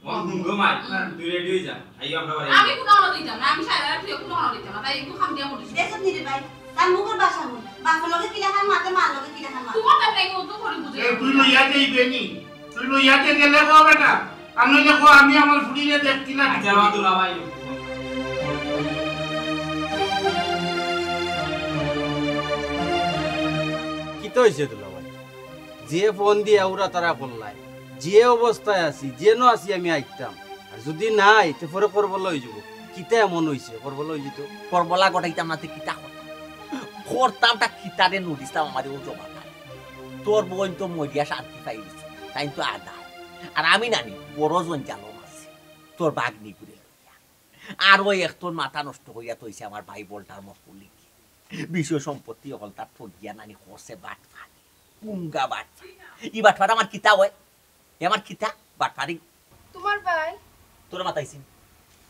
ও হুন গো মাই, হ্যাঁ। তুই রেডি হয়ে যা। আইও আমরা বাড়ি। আমি কোনো হনো দিতাম না, আমি সারা রাত কোনো হনো দিতাম না, তাই একটু খাম দিয়া মরিস। দেখো নি রে ভাই, তার মুখের ভাষা হুন। বাফর লগে কিলাখান মাতে, মার লগে কিলাখান মাতে। তোমার তাই নাই, ও তো করে বুঝে। এ, তুই লইয়া যাইবে নি? তুই লইয়া যে গেলে কো বেটা, আর নইলে কো আমি আমার ফুরিরে দেখছি না। আচ্ছা, আমার দুলাভাই। কিতা হইছে দুলাভাই? যে ফোন দিয়া উড়া তারা করলাই, যে অবস্থায় আছি, যেন আছি আমি আইতাম। আর যদি নাই, তে পরে করবলা হয়ে যাবো। কিতা এমন হইছে? করবলা হয়ে যেত। করবলা ঘটাইতাম না, তে কিতা করতাম? করতামটা কিতারে নুড়িছতাম আমারে ও জমা নাই। তোর বোন তো মরিয়া শান্তি পাই গেছে, তাই তো আদা। আর আমি নানি বড় জঞ্জালো মাঝে, তোর বাগনি ঘুরে লইয়া। আর ওই এক তোর মাথা নষ্ট করিয়া তইছে আমার ভাই বলটার মকুলি। বিষয় সম্পত্তি অকল তার ঠগিয়া নানি করছে বাটপারি। পুঙ্গা বাটপারি। ই বাটপার আমার কিতা হয়? এ আমার কিতা? বাটপারি। তোমার ভাই? তোরে মাতাইছি নি?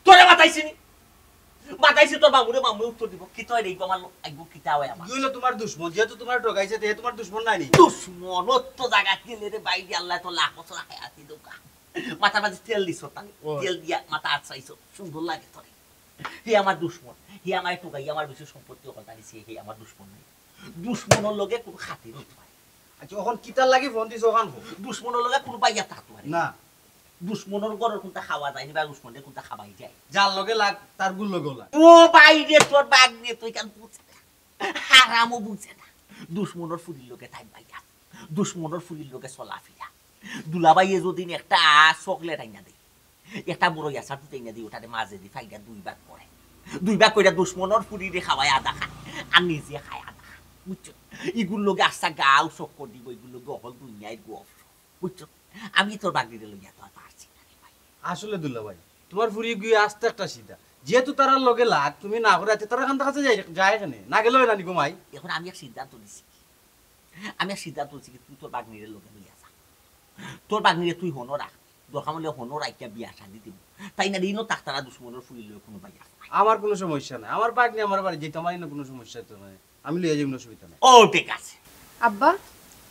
তোরে মাতাইছি নি? মাতাইছি তোর মামুরে, মামুয়ে উত্তর দিব। কিতা হয় রে, ইগু আমার লো-, ইগু কিতা হয় আমার? ইগু হইলো তোমার দুশমন, যেহেতু তোমার ঠগাইছে, তে তোমার দুশমন নাইনি? দুশমন, অত জায়গা গেলে রে বাইরে আল্লাহ তো লাখ বছর হায়াতি দৌকা। মাথার মাঝে তেল দিছ তাই, ও। তেল দিয়া মাথা আছড়াইছ, সুন্দর লাগে তোরে। হে আমার দুশমন, হে আমার ঠগাই, আমার বেশি সম্পত্তি অকল তার দিছে, হে আমার দুশমন নাই। দুশমনর লগে কোনো খাতির হইতে পারে। আচ্ছা, অখন কিতার লাগি ফোন দিছ অখান কও? দুশমনর লগে কোনো বাইয়া থাকতে পারে না। দুশমনর ঘরর কোনটা খাওয়া যায়নি বা দুশমনরে কোনটা খাবাই যায়। যার লগে লাগ, তার গুর লগেও লাগ। ও বাইরে তোর বাগনি, তুই কেন বুঝে না? হারামও বুঝে না। দুশমনর ফুরির লগে তাই বাইয়া, দুশমনর ফুরির লগে চলাফিরা। দুলাভাইয়ে যদি একটা চকলেট আইনা দেয়, একটা বড় ইয়াসার দুধ আইনা দেয়, ওটারে মাঝে দি ফাইরা দুই ভাগ করে, দুই ভাগ কইরা দুশমনর ফুরিরে খাওয়ায় আধা খায়, আর নিজে খায় আধা খায়, বুঝছো? ইগুর লগে আস্তা গাও চক্কর দিব, ইগুর লগে অকল দুনিয়ার গফ, বুঝছো? আমি তোর বাগনিরে লইয়া তো আর পারছি না রে ভাই। আসলে দুলাভাই, তোমার ফুরি গিয়ে আস্তে একটা সিধা, যেহেতু তারার লগে লাগ, তুমি না করে আছে, তারা কান্তা কাছে যায়, যায় এখানে, না গেলেও না নি গো মাই। এখন আমি এক সিদ্ধান্ত নিছি, আমি এক সিদ্ধান্ত নিছি কি, তুই তোর বাগনিরে লগে লইয়া যা, তোর বাগনিরে তুই হনো রাখ, দরকার হলে হনো রাখিয়া বিয়া শাদি দিব, তাই না? ইনো তাক তারা দুশমনর ফুরির লগে কোনো বাইয়া। আমার কোনো সমস্যা নাই, আমার বাগনি আমার বাড়ি যেতে আমার ইনো কোনো সমস্যা তো নাই, আমি লইয়া যাইমু, অসুবিধা নাই। ও ঠিক আছে। আব্বা,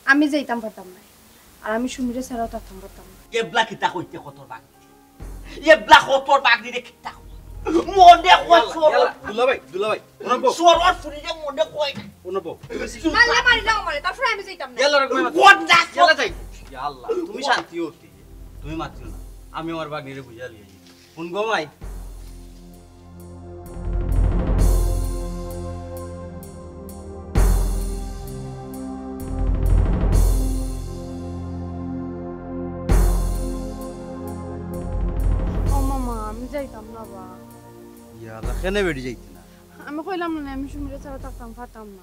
আমি যাইতাম পারতাম না, আর আমি সুমিরে ছাড়াও থাকতাম পারতাম না। এবলা কিতা কইতে কতর বাগনি, এবলা কতর বাগনিরে কিতা কই? মনে কয় ইয়াল্লা, চোর। ইয়াল্লা, দুলাভাই, দুলাভাই, অনব। চোরর ফুরিরে মনে কয় না। অনব। মারলে মারি লাও মারে, তারপরে আমি যাইতাম না। ইয়াল্লা, রে, কই মাত? কোন না, ইয়াল্লা যাই। ইয়া আল্লাহ, তুমি শান্তি হতি, তুমি মাতিও না। আমি আমার বাগনিরে বুঝাই লই। হুন গো মাই। ও মামা, আমি যাইতাম না বা। ইয়াল্লা, কেনে বেটি যাইতে না? আমি কইলাম না, আমি সুমিরে ছাড়া থাকতাম পারতাম না।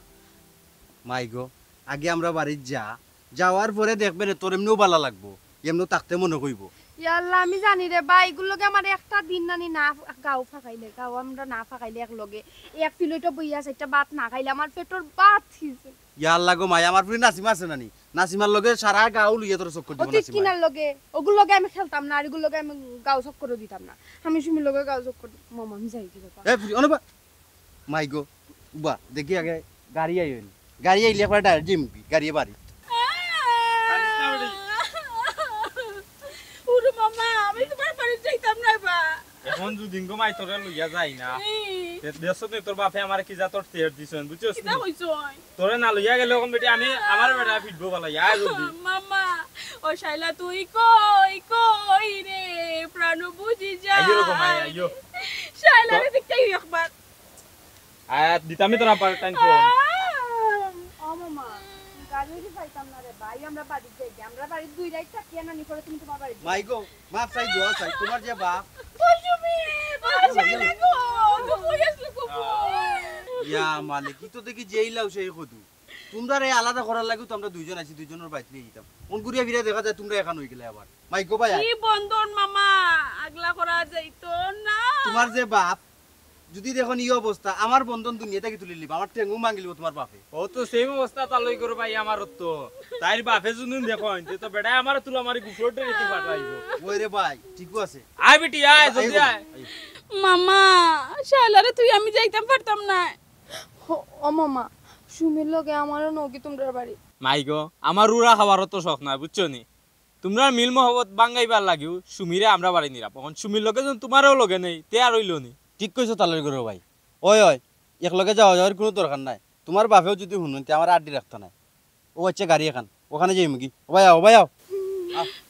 মাই গো, আগে আমরা বাড়িত যা, যাওয়ার পরে দেখবে রে, তোর এমনেও বালা লাগবো, এমনেও থাকতে মনে কইবো। ইয়াল্লা, আমি জানি রে বা, ইগুর লগে আমার একটা দিন নানি না ফ-, গাও ফাঁকাইলে, গাও আমরা না ফাঁকাইলে এক লগে, এক প্লেটো বইয়া চাইরটা ভাত না খাইলে আমার পেটর ভাত হিজে। ইয়াল্লা গো মাই, আমার ফুরি নাসিমা আছে নানি? নাসিমার লগে সারা গাও লইয়া তোর চক্কর দিব অতি নাসিমা। কিনার লগে, ওগুর লগে আমি খেলতাম না, আর ইগুর লগে আমি গাও চক্করও দিতাম না। আমি সুমির লগে গাও চক্কর দি-, মামা, আমি যাই কি বাবা? এ ফুরি, অনবা। মাই গো, উবা, দেখি আগে গাড়ি আইন। গাড়ি আইলে একবার ডাইরেক্ট জিমবি, গাড়ি বাড়ি। ওরে মামা, আমি তোমার বাড়ি যাইতাম না বা। এখন যদি গো মাই তোরে লইয়া যাই না, এই। তে দেশত নি তোর বাপে আমার কি জাতর তের দিছন, বুঝছস কিতা নি? কইছই? তোরে না লইয়া গেলে এখন বেটি আমি আমার বেটা ফিটবো বালা, ইয়া জলদি। মামা, ও শাইলা তুই কই, কই রে, প্রাণ বুঝি যা। আইও রে গো মাই, আইও। শাইলা রে তো দেখতে একবার। আয়, দিতামই তোর আব্বার টাইম ফোন। আহ! ও মামা, গাল তুই পাইতাম না রে ভাই, আমরা বাড়িত যাই গি। আমরা বাড়িত দুই রাইত থাকিয়া নানি পরে তুমি তোমার বাড়িত যাও। মাই গো, মাফ চাই, দোয়া চাই। তোমার যে বাপ। ইয়া মালিক, ই তো দেখি যেই লাউ সেই কদু। তোমরারে আলাদা করার লাগিউ তো আমরা দুইজন আইছি, দুইজনর বাড়িত লইয়া যাইতাম। অন ঘুরিয়া ফিরিয়া দেখা যায় তোমরা একখান অই গেলায় আবার। মাই গো ভাই, আয়। কি বন্ধন মামা, আগলা করা যাইতো না। তোমার যে বাপ, যুদি দেখইন ই অবস্থা, আমার বন্ধন দুনিয়া থাকি তুলিলিবা, আমার ঠেংউ ভাঙ্গিলিবো তোমার বাপে। অউ তো same অবস্থা তালই করো ভাই আমারও তো। তাইর বাপে যুদি দেখইন, তে তো বেটায় আমারে তুলা মারি গুফর ডেরে কি ফাটাইবো। ওই রে ভাই, ঠিকউ আছে। আয় বেটি, আয়, আয়, জলদি আয়। আয়। মামা, শালারে তুই আমি যাইতাম পারতাম না। ও, ও মামা, সুমির লগে আমারও নেওগি তোমরার বাড়ি। মাই গো, আমার উড়া খাওয়ারও তো শখ নাই, বুঝছো নি? তোমরার মিল মহব্বত ভাঙ্গাইবার লাগিউ সুমিরে আমরা বাড়ি নিরাম। অখন সুমির লগে যখন তোমারেও লগে নেই, তে আর অইলো নি। ঠিক কইছো তালই করো ভাই। ওই, ওই, একলগে যাওয়া যাওয়ার কুনু দরকার নাই। তোমার বাপেও যুদি হুনইন, তে আমার আড্ডি রাখতা নায়। ও আইছে গাড়ি একখান, অখানো যাইমুগি। ও ভাই আও, ও ভাই আও।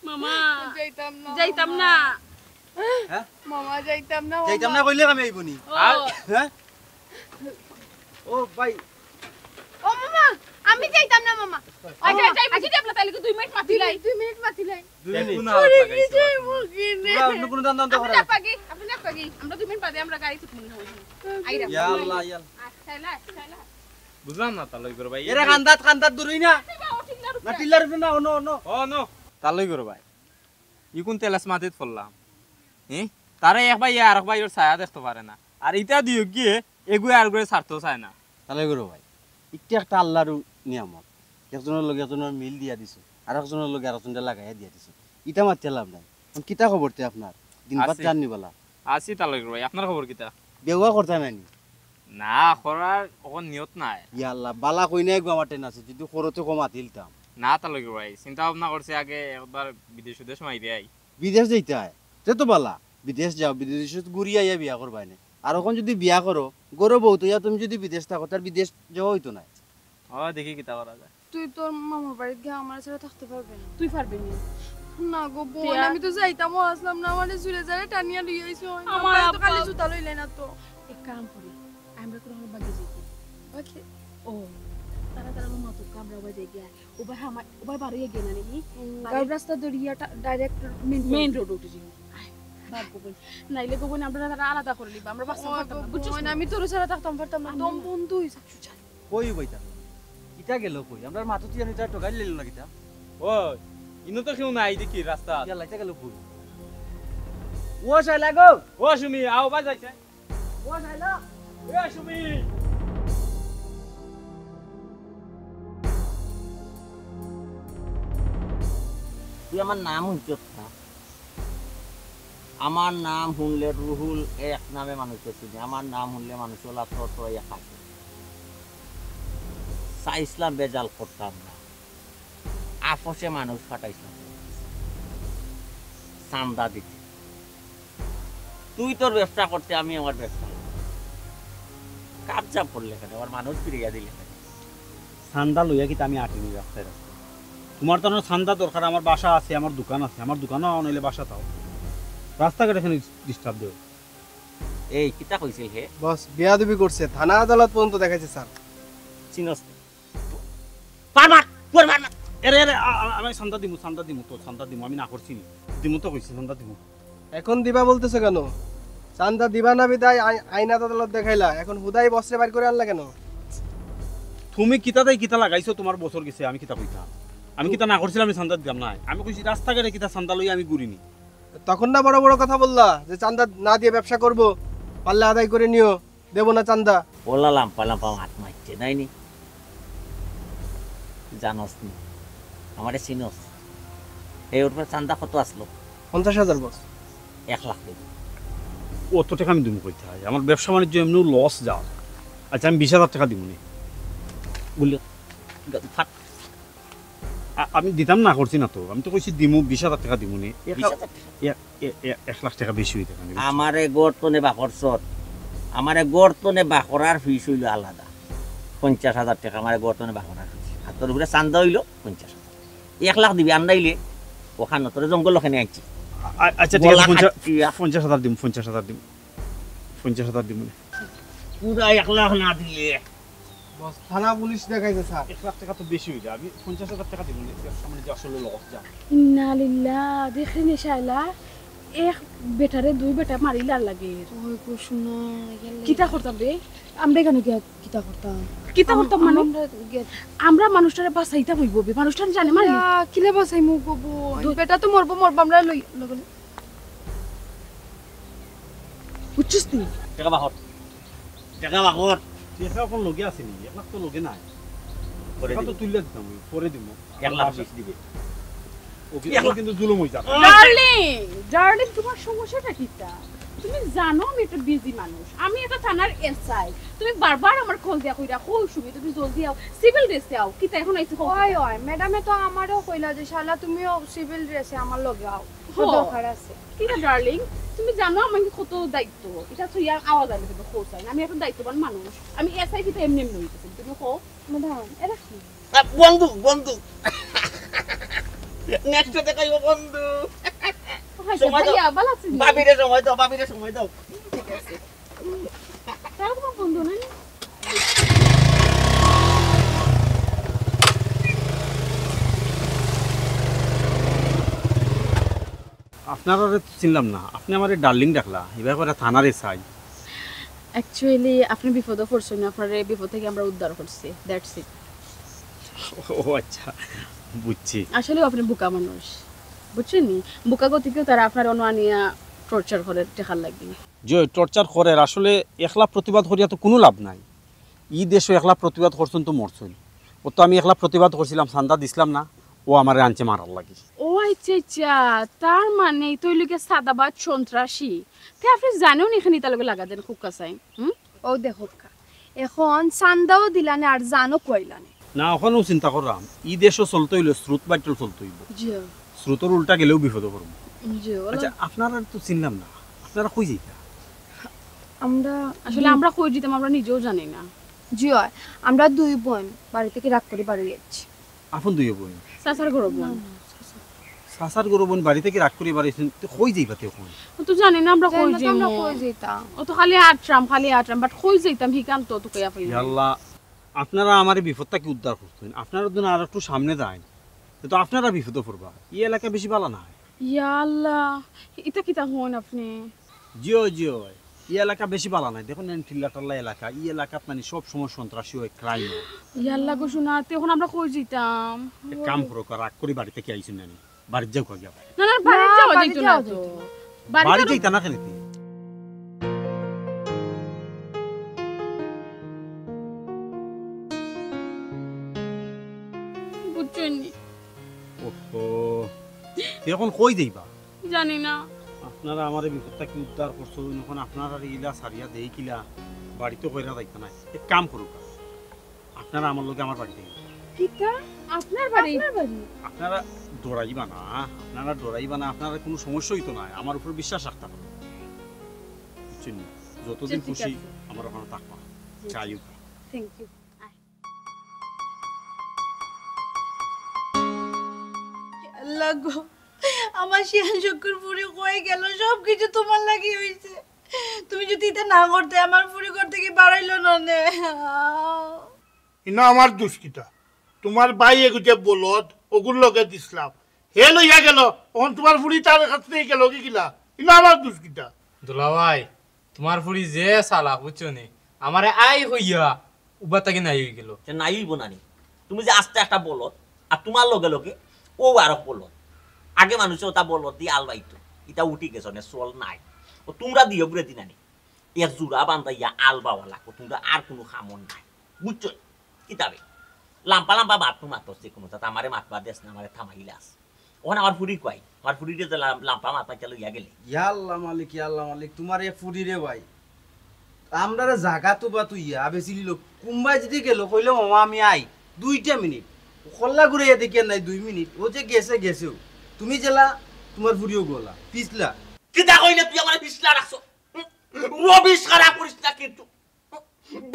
মামা, যাইতাম না, যাইতাম মামা। না। হ্যাঁ? মামা, যাইতাম না, যাইতাম মামা। না কইলে কামে অইবো নি? ও। হ্যাঁ? ও ভাই। ও মামা, আমি যাইতাম না, মামা। আচ্ছা, আচ্ছা, আচ্ছা, আচ্ছা, তাইলে কি দুই মিনিট মাতিলাই? দুই, দুই মিনিট মাতিলাই। দুই মিনিট। দেখুন, আরে, আলাপ লাগাইছে। তোমরা অন্য কুনু ধান্দা করো না। আপনি না পাগি, আপনি না পাগি। আমরা দুই মিনিট বাদে আমরা গাড়ি ঠিক মনে হয়। আইরা। ইয়া আল্লাহ, ইয়া আল্লাহ। আচ্ছা, আচ্ছা। বুঝলাম না, তালই করো ভাই। এরা কান্দাত, কান্দাত দূরই না। না, টিল্লার উপরে না, অনো, অনো। ও, no। তালই করো ভাই। ইকুন তেলাস মাটিত পড়লাম। হ্যাঁ? তারা এক ভাই আর এক ভাইর ছায়া দেখতো পারে না। আর ইতা দিও গিয়ে এগুয়ে আর গুয়ে ছাড়তেও চায় না। তালই করো ভাই। ইটা একটা আল্লাহর নিয়ামত। একজনর লগে একজনর মিল দিয়া দিছো। আর একজনর লগে আর একজনরে লাগাইয়া দিয়া দিছো। ইতা মাতিয়া লাভ নাই। অখন কিতা খবর তে আপনার? দিন পাত আছি। জাননি বালা। আছি তালই করো ভাই, আপনার খবর কিতা? বিয়া করতা নায় নি? না, করার অখন নিয়ত নাই। ইয়া আল্লাহ, বালা কইনা এগু আমার টেন আছে, যুদি করো তে কম আতিলতাম। না তালই করো ভাই, চিন্তা ভাবনা করছি আগে একবার বিদেশ উদেশ মাইরে আই। বিদেশ যাইতায়? তে তো বালা, বিদেশ যাও, বিদেশ ঘুরি আইয়া বিয়া করবায় নে। আর অখন যুদি বিয়া করো, ঘরো বউ থইয়া তুমি যুদি বিদেশ থাকো, তে আর বিদেশ যাওয়া অইতো নায়। ও, দেখি কিতা করা যায়। তুই তোর মামার বাড়িত গিয়া আমার ছাড়া থাকতে পারবে না? তুই পারবে নি? না গো বোন, টিয়া। আমি তো যাইতামও আসলাম না, আমারে জুরে জারে টানিয়া লই আইছো। আমার আমার তো খালি আব্বা। জুতা লইলে না তো। এক কাম করি, আমরা কুনু বাগে যাই কি? বাগে? ও, তারা তারা মামা তো কামরা বাজে গিয়া। ওবার আমার, ওবার বারো গিয়া না নি? হুম, বাড়ি গাঁও রাস্তা ধরিয়া টা-, direct main road। Main road উঠে যাই। আয়, বাপ গো বোন। নাইলে গো বোন, আমরা তারা আলাদা করে নিবা, আমরা বাঁচতাম ও পারতাম গো না, বুঝছো বোন, না? আমি তোর ছাড়া থাকতাম পারতাম না, আমি দম না। বন্ধ হইছে। কই ভাই তা? কিতা গেল কই? আমরার মাথা তুই আমি তার টোকাই লইল না কিতা? ও, ইনো তো কেউ নাই দেখি রাস্তা। ইয়াল্লা, ইতা গেল কই? ও শালা গো! ও সুমি, আও বা যাইছে। ও শালা! এ সুমি! তুই আমার নাম হুনছস না? আমার নাম হুনলে রুহুল এক নামে মানুষে চিনে। আমার নাম হুনলে মানুষ ওলা তর তরাইয়া খাবে। চাইছিলাম বেজাল করতাম না, আপসে মানুষ ফাটাইছিলাম চান্দা দিতে। তুই তোর ব্যবসা করতে, আমি আমার ব্যবসা করতে। কাবজা পড়লে কেন? আবার মানুষ ফিরিয়া দিলে কেন? চান্দা লইয়া কিতা আমি আটিনি রাস্তায় রাস্তায়? তোমার তো চান্দা দরকার, আমার বাসা আছে, আমার দোকান আছে, আমার দোকানও আও নাইলে বাসা তাও। রাস্তাঘাটে কেন disturb দেও? এই, কিতা কইছিল হে? বস, বিয়াদবি করছে, থানা আদালত পর্যন্ত দেখাইছে স্যার। চিনস নি? পার মার, পুয়ার পার মার। এরে, এরে, আ-, আ-, আমি চান্দা দিমু, চান্দা দিমু, তো চান্দা দিমু, আমি না করছি নি। দিমু তো কইছি, চান্দা দিমু। এখন দিবা বলতেছো কেন? চান্দা দিবা না বিদায় আই-, আইন আদালত দেখাইলা, এখন হুদাই বসরে বাইর করে আনলা কেন? তুমি কিতা দাই কিতা লাগাইছো, তোমার বছর গেছে, আমি কিতা কইতাম? আমি কিতা না করছিলাম, আমি চান্দা দিতাম না। আমি কইছি রাস্তাঘাটে কিতা চান্দা লই আমি ঘুরিনি। তখন না বড় বড় কথা বললা যে চান্দা না দিয়ে ব্যবসা করব, পারলে আদায় করে নিও, দেব না চান্দা। ওলা লাম্পা লাম্পা মাত মারছে, নাই নি? জানোস নি? আমারে চিনোস? এই ওর পরে চান্দা কত আসলো? পঞ্চাশ হাজার বস। এক লাখ দেব। অত টেকা আমি দিমু কইতে হয়? আমার ব্যবসা বাণিজ্য এমনিও লস যার। আচ্ছা, আমি বিশ হাজার টেকা দিমু নি। বললি, ফাট। আ-, আমি দিতাম না করছি না তো, আমি তো কইছি দিমু, বিশ হাজার টেকা দিমু নি। এক বিশ হাজার টেকা? এ-, এ-, এ-, এক লাখ টেকা বেশি অইতে পারে। আমারে গর্তনে বাকরছত, আমারে গর্তনে বাকরার ফিস অইলো আলাদা, পঞ্চাশ হাজার টেকা আমারে গর্তনে বাকরার ফিস। আর তোর উপরে চান্দা অইলো পঞ্চাশ হাজার। এক লাখ দিবি, আন্দাইলে ওখান তোরে জঙ্গল ওখানে আনছি। আ-, আচ্ছা, ঠিক আছে, গলা পঞ্চাশ, কাটিয়া। পঞ্চাশ হাজার দিমু, পঞ্চাশ হাজার দিমু, পঞ্চাশ হাজার দিমু নি। পুরা এক লাখ না দিলে বস, থানা পুলিশ দেখাইছে স্যার। এক লাখ টেকা তো বেশি অইযায়, আমি পঞ্চাশ হাজার টেকা দিমু নে, সামনে যে আসলে লস যা। ইন্না লিল্লাহ, দেখলি নি শায়লা, এক বেটারে দুই বেটা মারিলার লাগে। ওই গো, শুনো, ইয়ার লাগি। কিতা করতাম রে? আমরা এখানে গিয়া কিতা করতাম? কিতা করতাম মানে? আমরা গিয়া আমরা মানুষটারে বাঁচাইতাম অইবো বে, মানুষটারে জানে মারি। ইয়া, কিলা বাঁচাইমু গো বইন? দুই বেটা তো মরবো, মরবো, আমরা লই, লগে লই। বুঝছিস তুই? টেকা বাহর। টেকা বাহর। টেকা অখন লগে আছে নি? এক লাখ তো লগে নাই। পরে টেকা তো দিবি। তুললে দিতাম, পরে দিমু। এক লাখ বিশ দিবে। ও কি-, এক লাখ। ও কিন্তু জুলুম অইযার। ডার্লিং, ডার্লিং, তোমার সমস্যাটা কিতা? তুমি জানো আমি একটা বিজি মানুষ, আমি একটা থানার এসআই। তুমি বারবার আমার কল দিয়া কইরা, "কই সুমি, তুমি জলদি আও, সিভিল ড্রেসে আও।" কিতা অখন আইছো, কও? ওই, ওই, ম্যাডামে তো আমারেও কইলা যে, "শালা, তুমিও সিভিল ড্রেসে আমার লগে আও, একটু হো। দরকার আছে।" কিতা ডার্লিং, তুমি জানো আমার কত দায়িত্ব, এটা তো ইয়া আওয়াজ আইলে কিন্তু খোঁজ হয় না। আমি একটা দায়িত্ববান মানুষ, আমি এসআই কিতা এমনি এমনি অইতেছি, তুমি কও। ম্যাডাম, এরা কি? আ, বন্ধু, বন্ধু। নেক্সট দেখাইবো বন্ধু। ও, হাই, সময় দাও। ভাইয়া, ভালো আছেন? ভাবিরে সময় দাও, ভাবিরে সময় দাও। ঠিক আছে। তারা তোমার বন্ধু না? আপনারারে তো চিনলাম না, আপনে আমারে ডার্লিং ডাকলা, ইবা করে থানার এসআই। অ্যাকচুয়ালি আপনি বিপদে পড়ছেন, আপনারে বিপদ থেকে আমরা উদ্ধার করছি, দ্যাটস ইট। ও আচ্ছা, বুঝছি। আসলে আপনি বোকা মানুষ, বুঝছেন নি? বোকা গতিকেও তারা আপনার অনু আনিয়া টর্চার করে টেকার লাগি। যে টর্চার করে, আসলে একলা প্রতিবাদ করিয়া তো কোনো লাভ নাই। ই দেশো একলা প্রতিবাদ করছইন তো মরছইন। ও তো আমি একলা প্রতিবাদ করছিলাম, চান্দা দিছিলাম না, ও আমারে আনছে মারার লাগি। ও আচ্ছা আচ্ছা, তার মানে তো অইলো গিয়া সাদাবাদ সন্ত্রাসী। তে আপনি জানেন এখানে তার লগে লাগা দেন খুব কাছাই, হুম? ও দেখো কা, এখন চান্দাও দিলানে আর জানও কইলানে। না, ওখানেও চিন্তা করলাম, ই দেশও চলতে অইলে স্রোত বাট্টল চলতে অইবো। জি। স্রোতর উল্টা গেলেও বিপদে পড়বো। জি, ওলা। আচ্ছা, আপনারা তো চিনলাম না, আপনারা কই যাইতা? আমরা আসলে দুই আমরা কই যাইতাম আমরা নিজেও জানি না। জি অয়, আমরা দুই বোন বাড়ি থেকে রাগ করে বাড়ি যাচ্ছি। আপন দুই বোন? চাচার ঘরো বোন। চাচার ঘরো বোন বাড়ি থেকে রাগ করে বাড়ি আইছইন, তো কই যাইবা তে এখন? ও তো জানি না আমরা কই যাইমু। কই যাইতাম? ও তো খালি আটরাম, খালি আটরাম, বাট কই যাইতাম হিকান তো তোকে আপনি। ইয়া আল্লাহ, আপনারা আমারে বিপদ থাকি উদ্ধার করছইন, আপনারা যদি আর একটু সামনে যাইন, তো আপনারা বিপদে পড়বা। ই এলাকা বেশি ভালা নায়। ইয়া আল্লাহ, ইতা কিতা কইন আপনি? জি অয়, জি অয়। ই এলাকা বেশি ভালা নায়। দেখইন না, টিল্লা টাল্লা এলাকা। ই এলাকাত নানি সব সময় সন্ত্রাসী অয়, ক্রাইম অয়। ইয়া আল্লাহ গো, শুনা, তে এখন আমরা কই যাইতাম? এক কাম করো, রাগ করি বাড়ি থাকি আইছইন নানি। বাড়িত যাও কই যাও। না, না, বাড়িত না, যাওয়া বাড়িত যাইতো না যাওয়া তো। যাইতো না। বাড়িত বাড়িত আরো যাইতা না কেনে তে? বুঝছইন নি? ওহো। তে এখন কই যাইবা? জানি না। আপনারা আমারে বিপদ থাকি উদ্ধার করছইন, এখন আপনারারে ইলা ছাড়িয়া দেই কিলা, বাড়িত কইরা যাইতা নায়। এক কাম করুক্কা, আপনারা আমার লগে আমার বাড়িত আইন। কিতা? আপনার বাড়ি? আপনার বাড়ি? আপনারা ডরাইবা না, আপনারা ডরাইবা না, আপনারার কুনু সমস্যা অইতো নায়, আমার উপরে বিশ্বাস রাখতা পারইন। বুঝছইন নি? যতদিন আচ্ছা, ঠিক খুশি আছে। আমার ওখানো থাকবা। জি, জি। যাইউক্কা। Thank you. আয়। আল্লাহ গো, আমার শিয়াল চক্কর ফুরি কই গেল? সব কিছু তোমার লাগি অইছে। তুমি যদি ইতা না করতে, আমার ফুরি ঘর থাকি বারাইলো না নে। ইনো আমার দুষ কিতা? তোমার ভাই এগু যে বলদ, ওগুর লগে দিছলাম, হে লইয়া গেল। অখন তোমার ফুরি তার কাছ থাকি গেল কি কিলা? ইনো আমার দুষ কিতা? দুলাভাই, তোমার ফুরি যে চালাক, বুঝছো নি? আমারে আই কইয়া উবা থাকি নাই অই গেল। তে নাই অইবো না নি? তুমি যে আস্তা একটা বলদ, আর তোমার লগে লগে অউ আরক বলদ। আগে মানুষে ওটা বলদ দি আল বাইতো, ইতা উঠি গেছে, নে চল নাই। ও তোমরা দিও বুড়ে দিনানি, এক জোড়া বান্ধাইয়া আল বাওয়া লাগবো, তোমরা আর কুনু কামর নাই, বুঝছো? কিতাবে লাম্পা লাম্পা মাত তো মাতস যে কুনু, তাতে আমারে মাতবা দেস না, আমারে থামাইলাস। অখন আমার ফুরি কই? আমার ফুরিরে যে লাম-, লাম্পা মাত মাতিয়া লইয়া গেলে। ইয়া আল্লাহ মালিক, ইয়া আল্লাহ মালিক, তোমার এক ফুরি রে ভাই। আমরারে জাগা তো বা তুই ইয়া, আবে চিলিল, কুম্বাই যদি গেল, কইলে, "মামা, আমি আই।" দুইটা মিনিট। কল্লা ঘুরাইয়া দেখি আর নাই, দুই মিনিট। ও যে গেছে, গেছেও। তুমি জেলা, তোমার ফুরিও গলা। পিছলা। কিতা কইলে তুই আমারে পিছলা রাখছো? রবিশ খারাপ করিস না কিন্তু।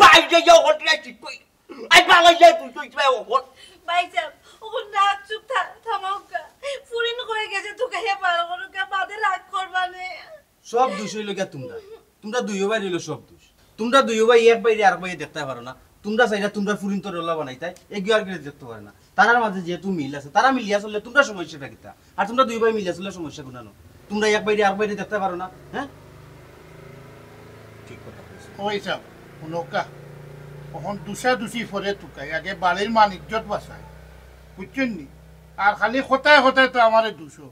বাইরে যাও, হোটেলে ঠিক কই। আই বাংলা যাই তুই, তুই যাই ওখন। ভাইসাব, ওখন রাগ চুপ থা-, থামাউক্কা। ফুরিন কই গেছে, তুকাইয়া বার করুক্কা, বাদে রাগ করবা নে। সব দোষ অইলো গিয়া তোমরা। তোমরা দুইও ভাই অইলো সব দোষ। তোমরা দুইও ভাই এক ভাইরে আরক ভাইয়ে দেখতায় পারো না। তুমরা চাইরা তুমরার ফুরিন্তরে অলা বানাইতায়, এগিয়ে আর কেউ দেখতে পারে না। তারার মাঝে যেহেতু মিল আছে, তারা মিলিয়া চললে তুমরার সমস্যাটা কিতা? আর তুমরা দুই ভাই মিলিয়া চললে সমস্যা কুনানো? তুমরা এক বাইরে আর বাইরে দেখতে পারো না, হ্যাঁ? ঠিক কথা কইছো। ওই সাব, হুনউক্কা, অখন দুষাদুষি পরে তুকাই, আগে বাড়ির মান ইজ্জত বাঁচাই, বুঝছইন নি? আর খালি কথায় কথায় তো আমারে দুষো।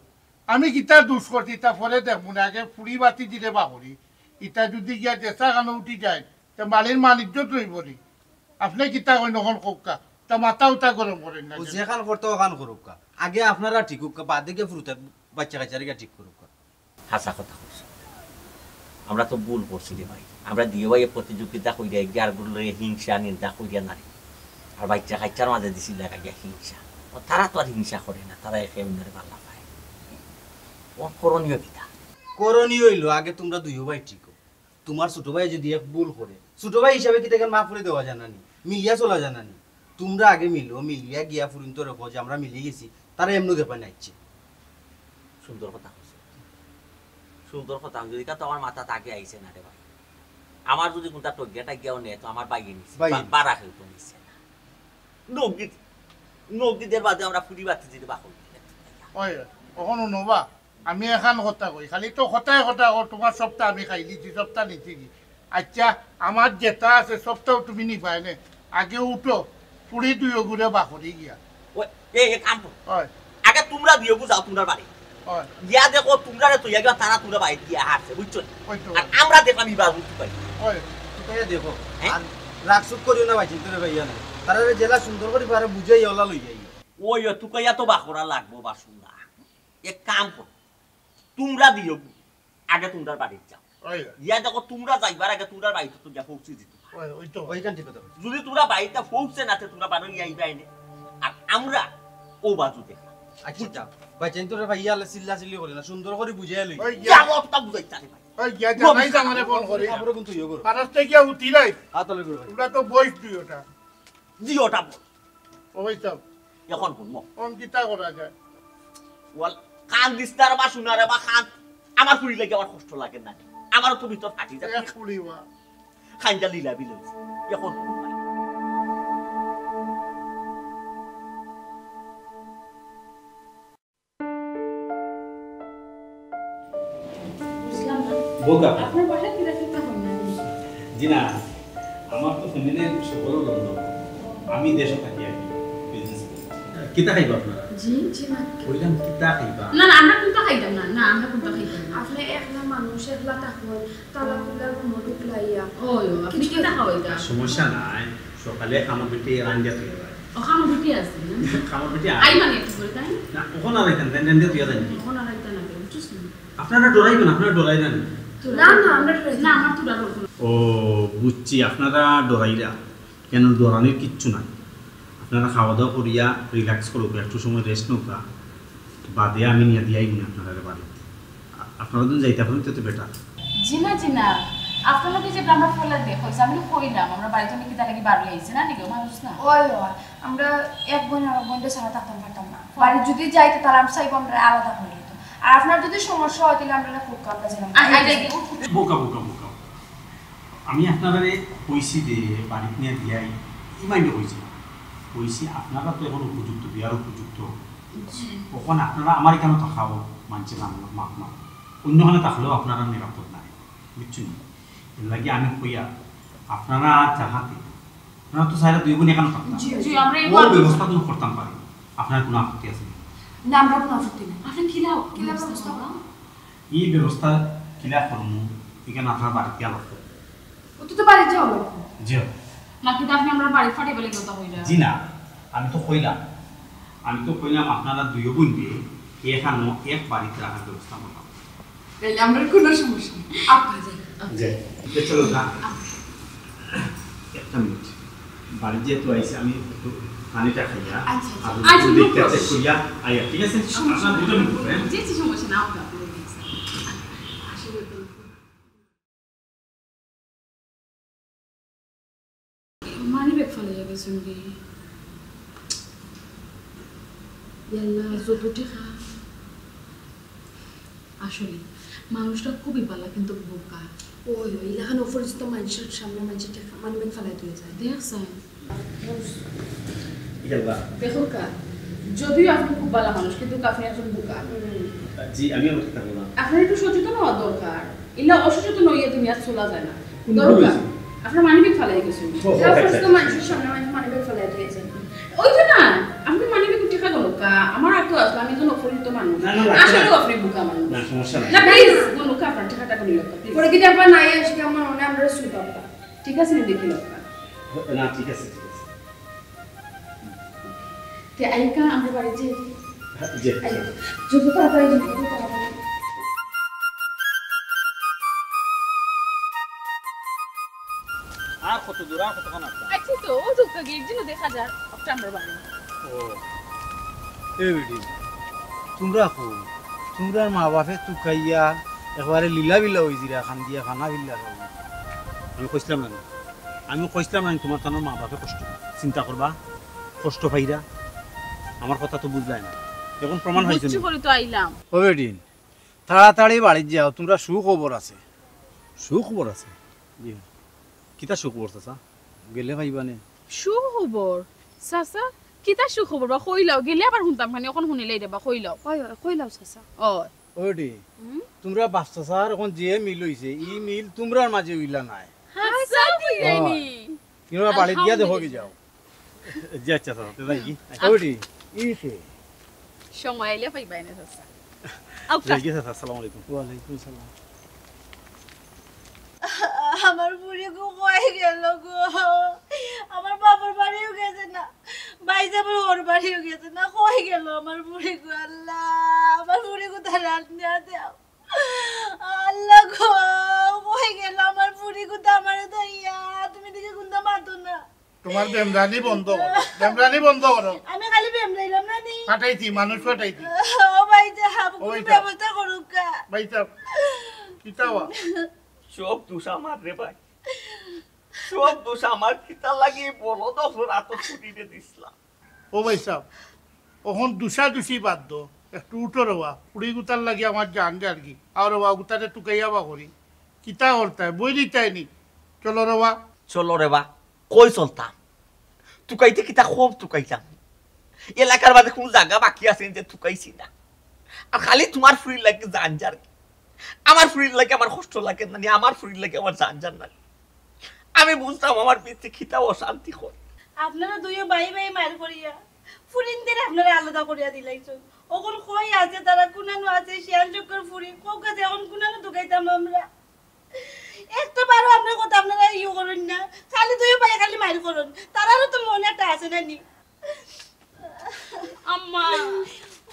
আমি কিতা দুষ করছি, ইতা পরে দেখমু নে, আগে ফুড়ি বাতি দিলে বা করি। ইতা যুদি গিয়া দেশা খানো উঠি যায়, তে বাড়ির মান ইজ্জত রইবো নি। আপনে কিতা কইন অখন কউক্কা, তা মাথা উতা গরম করেন না ও কেন? যেখান করতে অখান করউক্কা, আগে আপনারা ঠিক অউক্কা, বাদে গিয়া ফুরুতা বাইচ্চা কাইচ্চারে গিয়া ঠিক করউক্কা। হাছা কথা কইছো। আমরা তো ভুল করছি রে ভাই। আমরা দুইও ভাইয়ে প্রতিযোগিতা করিয়া এগিয়ে আর গুলোরে হিংসা নিন্দা করিয়া নারে। আর বাইচ্চা কাইচ্চার মাঝে দিছি লাগাইয়া হিংসা। ও তারা তো আর হিংসা করে না, তারা একে অন্যরে ভালা পায়। ও করণীয় কিতা? করণীয় অইলো আগে তুমরা দুইও ভাই ঠিক অও। তুমার ছোট ভাইয়ে যুদি এক ভুল করে, ছোট ভাই হিসাবে কিতা তাকে মাফ করি দেওয়া যায় না নি? মিলিয়া চলা যায় না নি? তুমরা আগে মিলো, মিলিয়া গিয়া ফুরিন্তরে কও যে আমরা মিলি গেছি, তারা এমনে দেখবা নাইছে। সুন্দর কথা কইছো। সুন্দর কথা, আমি যুদি তা তো আমার মাথাত আগে আইছে না রে ভাই। আমার যুদি কুনটা টগিয়া টাগিয়াও নেয় তো আমার ভাইয়ে নিছে, ভাইয়ে বা-, নিছে। বারা কেউ তো নিছে না। নগদ, নগদের বাদে আমরা ফুড়ি বাতি দিতে বাকল। ওই, অখন হুনো বা, আমি এখান কথা কই, খালি তো কথায় কথা কও, তুমার সবটা আমি খাইলিছি, সবটা নিছি কি? আচ্ছা, আমার যেটা আছে সবটাও তুমি নিবায় নে। আগে উঠো, ফুড়ি দুইওগুরে বা করি গিয়া। ওই, এই, এক কাম করো। ওই। আগে তুমরা দুইওগু যাও তুমরার বাড়ি। ওই। গিয়া দেখো তুমরারে তো ইয়া গিয়া তারা তুমরার বাড়িত গিয়া হারছে, বুঝছো নি? ওই তো। আর আমরা দেখলাম ইবার উঠতে পারি। ওই। তুকাইয়া দেখো। হ্যাঁ? আর রাগ সুখ করিও না ভাই, চিন্তা রে ভাইয়া না। তারারে যেলা সুন্দর করি পারো বুঝাইয়া অলা লই যাইও। ওই, ওই, তুকাইয়া তো বা করা লাগবো বা শুনা। এক কাম করো। তুমরা দুইওগু আগে তুমরার বাড়িত যাও। ওই। ইয়া দেখো, তুমরা যাইবার আগে তুমরার বাড়িত তো গিয়া পৌঁছি দিত। ওই, ওই তো। ওইখান ঠিক কথা। যুদি তুমরা বাড়িত পৌঁছে না, তে তুমরা বারো ইয়া আইবায় নে। আর আমরা ও বাজু দেখা। আচ্ছা, যাও। ভাই, চেন তোরে ভাই, ইয়ালে চিল্লা চিল্লি করি না, সুন্দর করি বুঝাই লই। ওই, ইয়া। যাও, ওটা বুঝাইতা রে ভাই। ওই, গিয়া জানাই তো আমারে ফোন করি। তারপরে কিন্তু ইয়ে করো। পারস তো গিয়া উঠি লাই। হাত তলে করে ভাই। তুমরা তো বয়স দুইওটা। দুইওটা বল। ও ভাই সাহেব। এখন হুনমু। অখন কিতা করা যায়? ওয়াল, কান দিস না রে বা, শুনা রে বা, কান। আমার ফুড়ি লাগি আমার কষ্ট লাগে না। আমারও তো ভিতর ফাটি যায়। এক ফুড়ি বা। খাইন্দা লীলা বিল অইছে। এখন হুনমু ভাই। বুঝলাম না। বোকা। আপনার বাসায় কিরা কিতা হয় না? জি না, আমার তো family সবরও লন্ডন। আমি দেশো থাকি আর কি, business করি। কিতা খাইবা আপনারা? জি, জি না। কইলাম কিতা খাইবা? না, না, আমরা কুনতা খাইতাম না। না, আমরা কুনতা খাইতাম না। আপনে একলা মানুষ, একলা থাকইন, তালা খুলা রুমো ঢুকলাইয়া। ওই, ওই, আপনে কিতা খাওয়াইতা? সমস্যা নাই, সকালে কামর বেটি রান্দিয়া থইয়া যায়। ও, কামর বেটি আছে না? কামর বেটি আই আছে। মানে একটু করে, তাই? না, অখন আর আইতা না, রান্দিয়া থইয়া যায় নাকি? অখন আর আইতা না, বুঝছস না? আপনারা ডরাইবা না, আপনারা ডরাইবা না। না, না, আমরা ডরাই না। না, আমার তো ডর অইতো না। ও, বুঝছি, আপনারা ডরাইরা। কেন, ডরানির কিচ্ছু নাই। আপনারা খাওয়া দাওয়া করিয়া relax করউক্কা, একটু সময় rest নেউক্কা, বাদে আমি নিয়া দিয়াই মনে আপনারা বাড়িত। আ-, আপনারা যদি যাইতা পারইন, তে তো better। জি না, জি না, আপনার লগে যে আমরা ফেলা দিয়ে কইছি, আমি তো কইলাম, আমরা বাড়িত অনেক কিতা লাগি বার অইয়া আইছি না, নিগো মানুষ না। ওই, ওই, আমরা এক বোন আর এক বোনরে ছাড়া থাকতাম পারতাম না। বাড়িত যদি যাইতে, তাহলে আমরা চাইবো আমরা আলাদা করে দিত। আর আপনার যদি সমস্যা হয়, তাহলে আমরা না খুব কাপড়া ছিলাম। আচ্ছা, আচ্ছা, আচ্ছা। বোকা, বোকা, বোকা। আমি আপনারারে কইছি যে বাড়িত নিয়া দিয়াই, ই মাইন্ডে কইছি না। কইছি আপনারা তো এখন উপযুক্ত, বিয়ার উপযুক্ত। জি। অখন আপনারা আমার এখানো থাকাও মানছে না, মাত না। অন্যখানো থাকলেও আপনারা নিরাপদ নাই, বুঝছইন নি? এর লাগি আমি কইয়ার, আপনারা যাহাতে, আপনারা তো চাইরা দুই বোন এখানো থাকতা। জি, জি, আমরা এই ও বার ব্যবস্থা তো করতাম পারি, আপনার কোনো আপত্তি আছে নি? না, আমরা কোনো আপত্তি নাই। আপনি কিলা, কিলা ব্যবস্থা করবা? ই ব্যবস্থা কিলা করমু, এখানো আপনার বাড়িত গিয়া লাগবো। ও তো, তো বাড়িত যাওয়া লাগবো। জি। নাকি তো আপনি আমরা বাড়িত ফাটাইবার লাগি কথা কইরা? জি না, আমি তো কইলাম, আমি তো কইলাম আপনারা দুইও বোনরে এখানো এক বাড়িত রাখার ব্যবস্থা করলাম। তাইলে আমরার কোনো সমস্যা নাই। আপা যাই। জি। তে চলো, যা। একটা মিনিট। বাড়িত যেহেতু আইছি, আমি একটু পানিটা খাইয়া, আচ্ছা, আচ্ছা। আর আচ্ছা, একটু no problem। Check করিয়া আইয়া, ঠিক আছে? সমস্যা আপনারা দুটো নাই। মিনিট, হ্যাঁ? জি, জি, সমস্যা নাই। আপনি, আপনি, আসলে তো মানি ব্যাগ ফালাইয়া গেছইন রে। ইয়াল্লা, যত টেকা। আসলে, মানুষটা খুবই ভালা, কিন্তু বোকা। ওই, ওই, ইলাখান অপরিচিত মানুষের সামনে মানুষের টেকা, মানিব্যাগ ফালাই দিয়া যায়। দেখছইন? ইয়াল্লা। দেখউক্কা, যদিও আপনি খুব ভালা মানুষ, কিন্তু আপনি একজন বোকা। জি, আমি আমার কথা বললাম। আপনার একটু সচেতন হওয়া দরকার। ইলা অসচেতন হইয়া দুনিয়াত চলা যায় না। দরকার। আপনার মানিব্যাগ ফালাই গেছে। ও, ও, অপরিচিত মানুষের সামনে মানুষ মানিব্যাগ ফালাই দিয়েছেন। ওই তো না, আপনি মানিব্যাগ টেকা গেল কা? আমার আগে আসলে আমি একজন অপরিচিত মানুষ। না, না, লাগবে না। আসলেও আপনি বোকা মানুষ। না, সমস্যা নাই। না, প্লিজ, গনুকা আপনার টেকাটা গনি লোক, প্লিজ। পরে কিন্তু আবার নাই আসলে আমার মনে আমরা সুই পাবো। ঠিক আছে, আমি দেখি লোক। না, ঠিক আছে, ঠিক আছে। তে আইকা আমরা বাড়ি যাই। হ্যাঁ, জি। আই, যত তাড়াতাড়ি, যত তাড়াতাড়ি। আর কত দূর, আর কতক্ষণ আসতাম? আচ্ছা তো, ও ঢুকতে গিয়ে একদিনও দেখা যার, একটা আমরা বাড়ি। ও, এ বেটি, তোমরা কো, তোমরার মা বাপে তুকাইয়া একবারে লীলা বিলা হই জিরা খান দিয়া খানা বিল্লা খাও। আমি কইছিলাম না, আমি কইছিলাম না, তোমার তানোর মা বাপে কষ্ট চিন্তা করবা, কষ্ট পাইরা। আমার কথা তো বুঝলায় না, এখন প্রমাণ হয়েছে বুঝছি না। করি তো আইলাম। ও বেটি, তাড়াতাড়ি বাড়িত যাও, তোমরা সুখবর আছে। সুখবর আছে? জি। কিতা সুখবর চাচা? গেলে পাইবা নে। সুখবর? চাচা, কিতা সুখবর বা? কইলাও, গেলে আবার শুনতাম খানি, এখন শুনিলেই দেবা, কইলাও। ওই, ওই, কইলাও চাচা। ও। ওডি, হুম? তোমরা বাপ চাচার এখন যে মিল হইছে, ই মিল তোমরার মাঝে হইলা নাই। হাছা বুঝাইনি। তোমরা বাড়িত গিয়া দেখো কি যাও। জি আচ্ছা, চাচা, তে যাই কি? ওডি, ই সে। সময় আইলে পাইবাই না, চাচা। আউক্কা। যাই কি, চাচা, আসসালামু আলাইকুম। ওয়ালাইকুম সালাম। আমার ফুড়ি গো কই গেল গো? আমার বাবার বাড়িও গেছে না, ভাইসাবর ওর বাড়িও গেছে না, কই গেল আমার ফুড়ি গো? আল্লাহ, আমার ফুড়ি গো তার হাত নিয়ে দেও। আল্লাহ গো, কই গেল আমার ফুড়ি গো? তা আমারে দইয়া, তুমি দেখি কুন্তা মাতো না। তোমার বেমরানি বন্ধ করো, বেমরানি বন্ধ করো। আমি খালি বেমরাইলাম না নি। ফাটাইছি, মানুষ ফাটাইছি। ও ভাই যে হাব, ও ভাই সাব। ব্যবস্থা করুক গা। ভাই সাব, কিতা ওয়া? সব দোষ আমার রে ভাই, সব দোষ আমার। কিতা লাগি বলো দোষ রাত ছুটি দিয়ে দিছিলাম। ও ভাই সাব, অখন দুষাদুষি বাদ দো, একটু উঠো রে ওয়া। ফুড়ি গুতার লাগি আমার জান যার কি। আর ওয়া গুতারে তুকাইয়া বা করি। কিতা করতায়? বই দিতায় নি। চলো রে ওয়া। চলো রে বা। কই চলতাম? তুকাইতে কিতা কম তুকাইতাম? এলাকার মাঝে কুনু জাগা বাকি আছে নি যে তুকাইছি না? আর খালি তোমার ফুড়ির লাগি জান যার কি? আমার ফুড়ির লাগি আমার কষ্ট লাগে না নি? আমার ফুড়ির লাগি আমার জান যার না নি? আমি বুঝতাম আমার পিছে কিতা অশান্তি হয়। আপনারা দুইও ভাই ভাই মার করিয়া ফুড়িনদের আপনারা আলাদা করিয়া দিলাইছো। অখন কই আছে তারা, কুনানো আছে, শিয়াল চক্কর ফুড়ি, কোক আছে, অখন কুনানো তুকাইতাম আমরা। একটা বারো আপনার কথা আপনারা ইয়ে করুন না, খালি দুই ভাই খালি মার করুন, তারারও তো মনে একটা আছে না নি? আম্মা।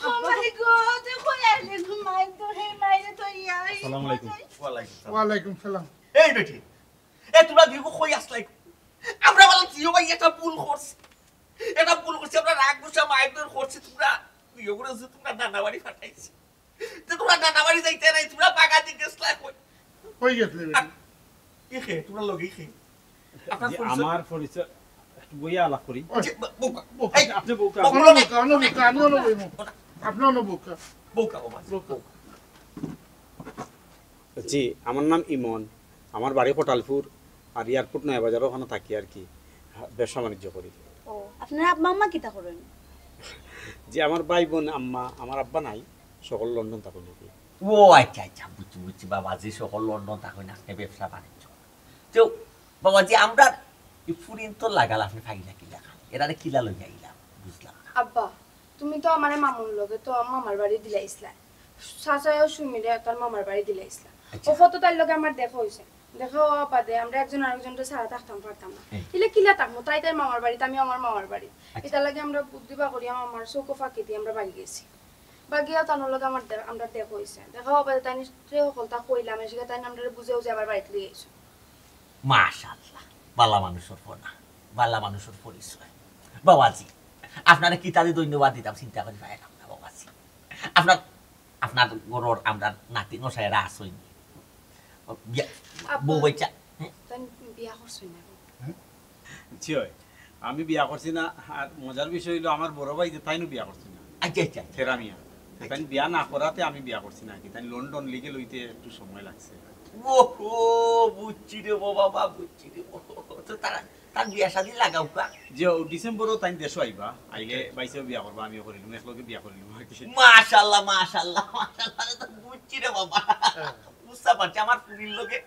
ও মাই গো, তুই কই আইলি গো? মাই তো হে মাইরে তো ইয়া। আসসালামু আলাইকুম। ওয়ালাইকুম সালাম। ওয়ালাইকুম সালাম। এই বেটি, এ তোমরা দুইগু কই আসলাই? আমরা বললাম জিও ভাই একটা ভুল করছি, এটা ভুল করছি, আমরা রাগ গুসা মাইর দর করছি, তোমরা দুইগুরে যে তোমরা নানা বাড়ি ফাটাইছি। যে তোমরা নানা বাড়ি যাইতে নাই, তোমরা বাগাতি গেছলা কই? কই গেছলে বেটি? আর ই খে, তোমরা লগেই খে। আপনার জি, পরিচয়? আমার পরিচয়, একটু বইয়া আলাপ করি। ওই, জি, ব-, বউকা। বউকা। এই, আপনি বউকা। বউকা। আপনি বউকা, আপনি বউকা, আমি অনো বইমু। আপনি অনো বউকা। বউকা, ও বাবা। বউকা। জি, আমার নাম ইমন। আমার বাড়ি কোটালপুর, আর এয়ারপোর্ট নয়া বাজার ওখানো থাকি আর কি। হ্যাঁ, ব্যবসা বাণিজ্য করি। ও, আপনার আব্বা আম্মা কিতা করেন? জি, আমার ভাই বোন, আম্মা, আমার আব্বা নাই, সকল লন্ডন থাকেন আর কি। ও আচ্ছা, আচ্ছা, বুঝছি, বুঝছি। বাবাজি সকল লন্ডন থাকেন, আপনি ব্যবসা বাণিজ্য। তো বাবাজি, আমরা এই ফুরিন তো লাগাল আপনি ফাইলা কিলা খান, এরারে কিলা লইয়া আইলাম, বুঝলাম না। আব্বা, তুমি তো আমারে মামুর লগে তো মামার বাড়ি দিলাইছলা। চাচায়ও সুমিরে তার মামার বাড়ি দিলাইছলা। আচ্ছা। ও ফটো তার লগে আমার দেখা হইছে। দেখা হওয়া বাদে আমরা একজন আরেকজনরে ছাড়া থাকতাম পারতাম না। হুম। ইলে কিলা থাকমু? তাই তার মামার বাড়িতে, আমি আমার মামার বাড়ি। আচ্ছা। ইতার লাগি আমরা বুদ্ধি বা করিয়া মামার চৌকো ফাঁকি দিয়া আমরা বাড়ি গেছি। বাগিয়া তানোর লগে আমার দে-, আমরা দেখা হইছে। দেখা হওয়া বাদে তাই নিশ্চয় হকলতা কইলাম, এসে তাই আমরা বুঝে বুঝে আবার বাড়িতে লই আইছো। মাশাআল্লাহ, বালা মানুষর ফোনা, বালা মানুষর পরিচয়। বাবাজি, আপনারে কিতাদি ধন্যবাদ দিতাম, চিন্তা করি পাইলাম না, বাবাজি। আপনার, আপনার ঘরর আমরার নাতি নশায়রা আছইন। বিয়া, আব্বা, বউ বাচ্চা, হুম? তাই বিয়া করছইন না? হুম? জি অয়, আমি বিয়া করছি না, আর মজার বিষয় হইলো আমার বড় ভাই যে তাইনও বিয়া করছে না। আচ্ছা, আচ্ছা। থেরা মিয়া। তাই বিয়া না করাতে আমি বিয়া করছি না, কি তাই লন্ডন লিগে লইতে একটু সময় লাগছে। ওহো, বুঝছি রে বাবা, বুঝছি রে বাবা। তো তারা তার বিয়া শাদী লাগাউক্কা। যে ও ডিসেম্বরও তাই দেশো আইবা, আইলে বাইসেও বিয়া করবা, আমিও করিলুম, একলগে বিয়া করিলুম আর কি। মাশাআল্লাহ, মাশাআল্লাহ, মাশাআল্লাহ, তো বুঝছি রে বাবা। বুঝতে পারছি, আমার ফুরির লগে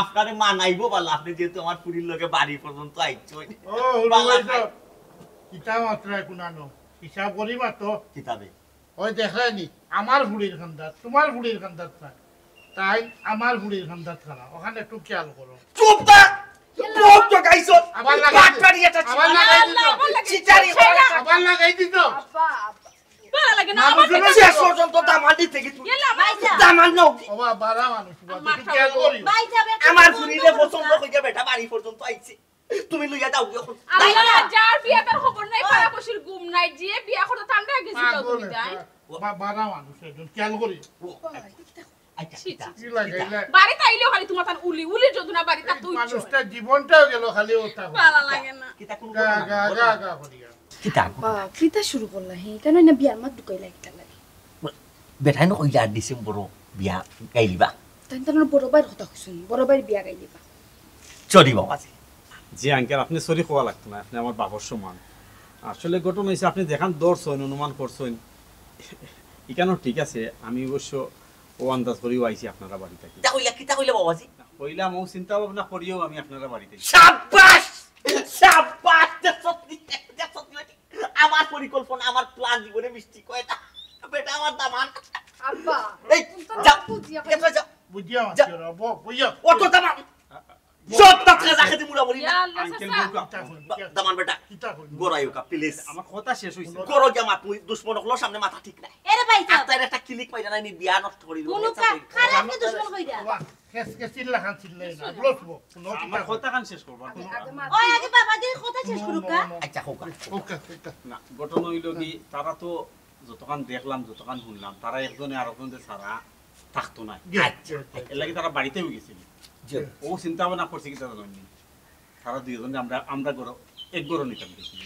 আপনারে মানাইবো ভালা, আপনি যেহেতু আমার ফুরির লগে বাড়ি পর্যন্ত আইছইন। ও, হুরু ভালা ভাই খাই। সাহেব, কিতা মাত্রায় কুনানো? হিসাব করি মাতো। কিতাবে? ওই দেখলায়নি, আমার ফুরির খান্দাত, তোমার ফুরির খান্দাত না। তাই আমার ফুরির খান্দাত খারাপ, ওখানে একটু খেয়াল করো। চুপ থাক! মুখ তো গাইছো! আবার লাগাই দি-, বাটপারি এটা আবার লাগাই দিত। আল্লাহ, আবার লাগাই দিত। চিটারি করে। আবার লাগাই দিত। আব্বা, আব্বা। ভালা লাগে না, মানুষ আমার জন্য কাছে শেষ পর্যন্ত দামান দিতে কি তুমি? গেলা, ভাইজান। দামান নাও কি? বাবা, বাড়া মানুষ, বাবা, আমার একটু খেয়াল করিও। ভাইজান, আমার ফুরিরে পছন্দ কইরা বেটা বাড়ি পর্যন্ত আইছে। তুমি লইয়া যাও গিয়া এখন। আল্লাহ, যার বিয়া তার খবর নাই, পাড়া পড়শির ঘুম নাই, যে বিয়া করতে ঠান্ডা গেছি তো পাগল তুমি একটা। যাই। বা-, বাড়া মানুষ একজন, খেয়াল করি। ও, আচ্ছা, ছি, আচ্ছা, ছি, ছি। কি লাগাইলে? বাড়িত আইলেও খালি তোমার তার উলি, উলির যন্ত্রণা বাড়িত এই থাকতে হচ্ছে। মানুষটা জীবনটাও গেল খালি ওটা। ভালা লাগে না। কিতা কোনো গা, কথা গা, নাই। গা, গা করিয়া। কিতা? বা, কিতা শুরু করলা, হে? কেন না বিয়ার মাত ঢুকাইলা একটা লাগে? বেটায় না কইলা ডিসেম্বরও বিয়া গাইলিবা। তাই তার বড় ভাইর কথা কইছুন, বড় ভাইর বিয়া গাইলিবা। চলি বাবা জি। জি আঙ্কেল, আপনি সরি কওয়া লাগতো না, আপনি আমার বাবার সমান। আসলে ঘটনা হইছে, আপনি যেখান ধরছইন, অনুমান করছইন, ইখানও ঠিক আছে। আমি অবশ্য ও আন্দাজ করিও আইছি আপনারা বাড়ি থাকি। কিতা কইলা, কিতা কইলা বাবাজি? কইলাম, ও চিন্তা ভাবনা করিও আমি আপনারা বাড়ি থাকি। সাব্বাস! সাব্বাস! দেখছস নি? দেখছস নি? আমার পরিকল্পনা, আমার প্ল্যান জীবনে মিষ্টি কয়টা। বেটা আমার দামান। আব্বা, এই, তুমি তো যাও। বুঝিয়া কই। এবার যাও। বুঝিয়া যা। মারছি ওরা, ব-, বুঝিয়া। ও তো দামান। সব তাকে রাখে দি মুড়া মুড়ি না। ইয়া আল্লাহ, আঙ্কেল চাচা। বউকা। কিতা কই? বা-, দামান বেটা। কিতা কই? গড়াই ওকা, প্লিজ। আমার কথা শেষ হইছে। গড়ো গিয়া মাত, মুই দুশমন অকলর সামনে মাথা ঠিক নাই। এরে ভাই, যাও। আর তাইর একটা ক্লিক পাইরা নাই, নি বিয়া নষ্ট করি দিবো। কোনো কা-, কারে আপনি দুশমন কইরা? বাবা, কেস, কেস চিল্লা খান চিল্লাই না। বলো শুভ। কোনো আমার কিতা কথা খান শেষ করবা। আগে, আগে মাত। ওই আগে বাবা দিয়ে কথা শেষ করুক, কা? আচ্ছা, হোক, হোক। ওকে, ওকে। না, ঘটনা হইল কি, তারা তো যতক্ষণ দেখলাম, যতক্ষণ শুনলাম, তারা একজনে আরেকজনরে ছাড়া থাকতো না। জি, আচ্ছা, জি, জি। এর লাগি তারা বাড়িতেও গেছিল। জি। ও চিন্তা ভাবনা করছে কি তারা জানেননি? তারা দুইজনে আমরা, আমরা ঘরো, এক ঘরো নিতাম গেছিল।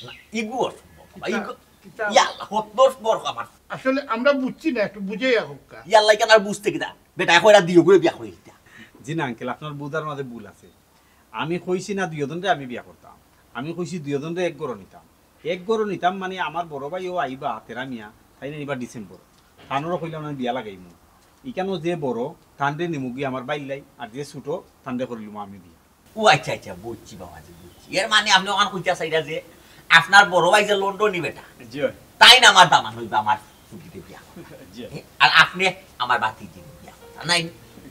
না, ইগু অসম্ভব, বাবা, কিতা, ইগু, কিতা? ইয়া আল্লাহ, হতদর্শ বড় আমার। আসলে আমরা বুঝছি না, একটু বুঝাইয়া হোক কা। ইয়াল্লাই কেন আর বুঝতে কিতা? বেটা, এখন এরা দিও করে বিয়া করে দিতা। জি না, আঙ্কেল, আপনার বুঝার মাঝে ভুল আছে। আমি কইছি না দুইজনরে আমি বিয়া করতাম, আমি কইছি দুইজনরে এক ঘরো নিতাম। এক ঘরো নিতাম মানে আমার বড় ভাই ও আইবা, তেরা মিয়া, তাইন আইবা ডিসেম্বর। তানরও কইলাম আমি বিয়া লাগাইমু। ইকানো যে বড়, তানরে নিমুগি আমার বাইল্লাই, আর যে ছোট, তানরে করিলুম আমি বিয়া। ও আচ্ছা, আচ্ছা, বুঝছি বাবাজি, বুঝছি। এর মানে আপনি ওখান কইতা চাইরা যে আপনার বড় ভাই যে লন্ডনি বেটা, জি অয়। তাইন আমার দামান অইবা আমার ফুরিরে বিয়া। জি অয়। আর আপনি আমার ভাতিজিরে বিয়া। নাই?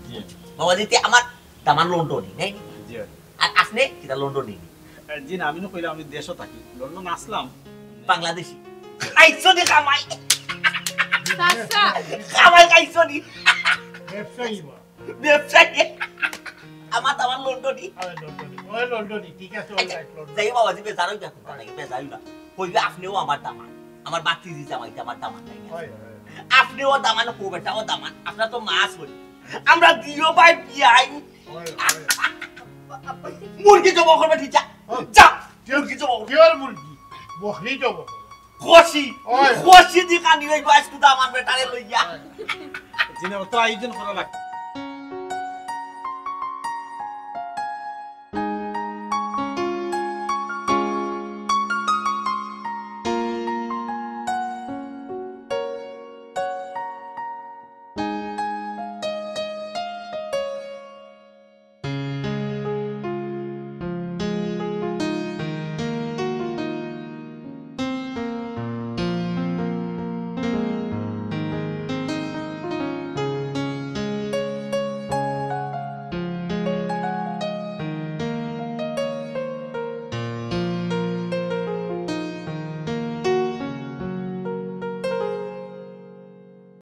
জি অয়। বাবাজি, তে আমার দামান লন্ডনি, নাই? জি অয়। আর আপনি কিতা লন্ডনি? এ, জি না, আমি না কইলাম আমি দেশো থাকি। লন্ডন আসলাম। বাংলাদেশি। খাইছো নি কামাই? চাচা। কামাই খাইছো নি? ব্যবসায়ী বা। ব্যবসায়ী। আমার দামান লন্ডনি। আরে লন্ডনি। ওই লন্ডনি, ঠিক আছে, all right, লন্ডনি। যাই বাবাজি, বেজার অইবা, বেজার অইবা। কইবে আপনিও আমার দামান। আমার ভাতিজি জামাইতে আমার দামান নাই। হয়, হয়। আপনিও দামান, ও বেটাও দামান। আপনার তো মাছ হই। আমরা দিও ভাই বিয়াই। হয়, হয়। মুরগি জবাই করবে, ঠিক যা। হ্যাঁ। যা, মুরগি জবাই করবে। কিওর মুরগি? বকরি জবাই করবে। খসি। হয়। খসি দি কানি ওই বয়স কুদা আমার বেটারে লইয়া। হয়। জিনে তো আয়োজন করা লাগবে।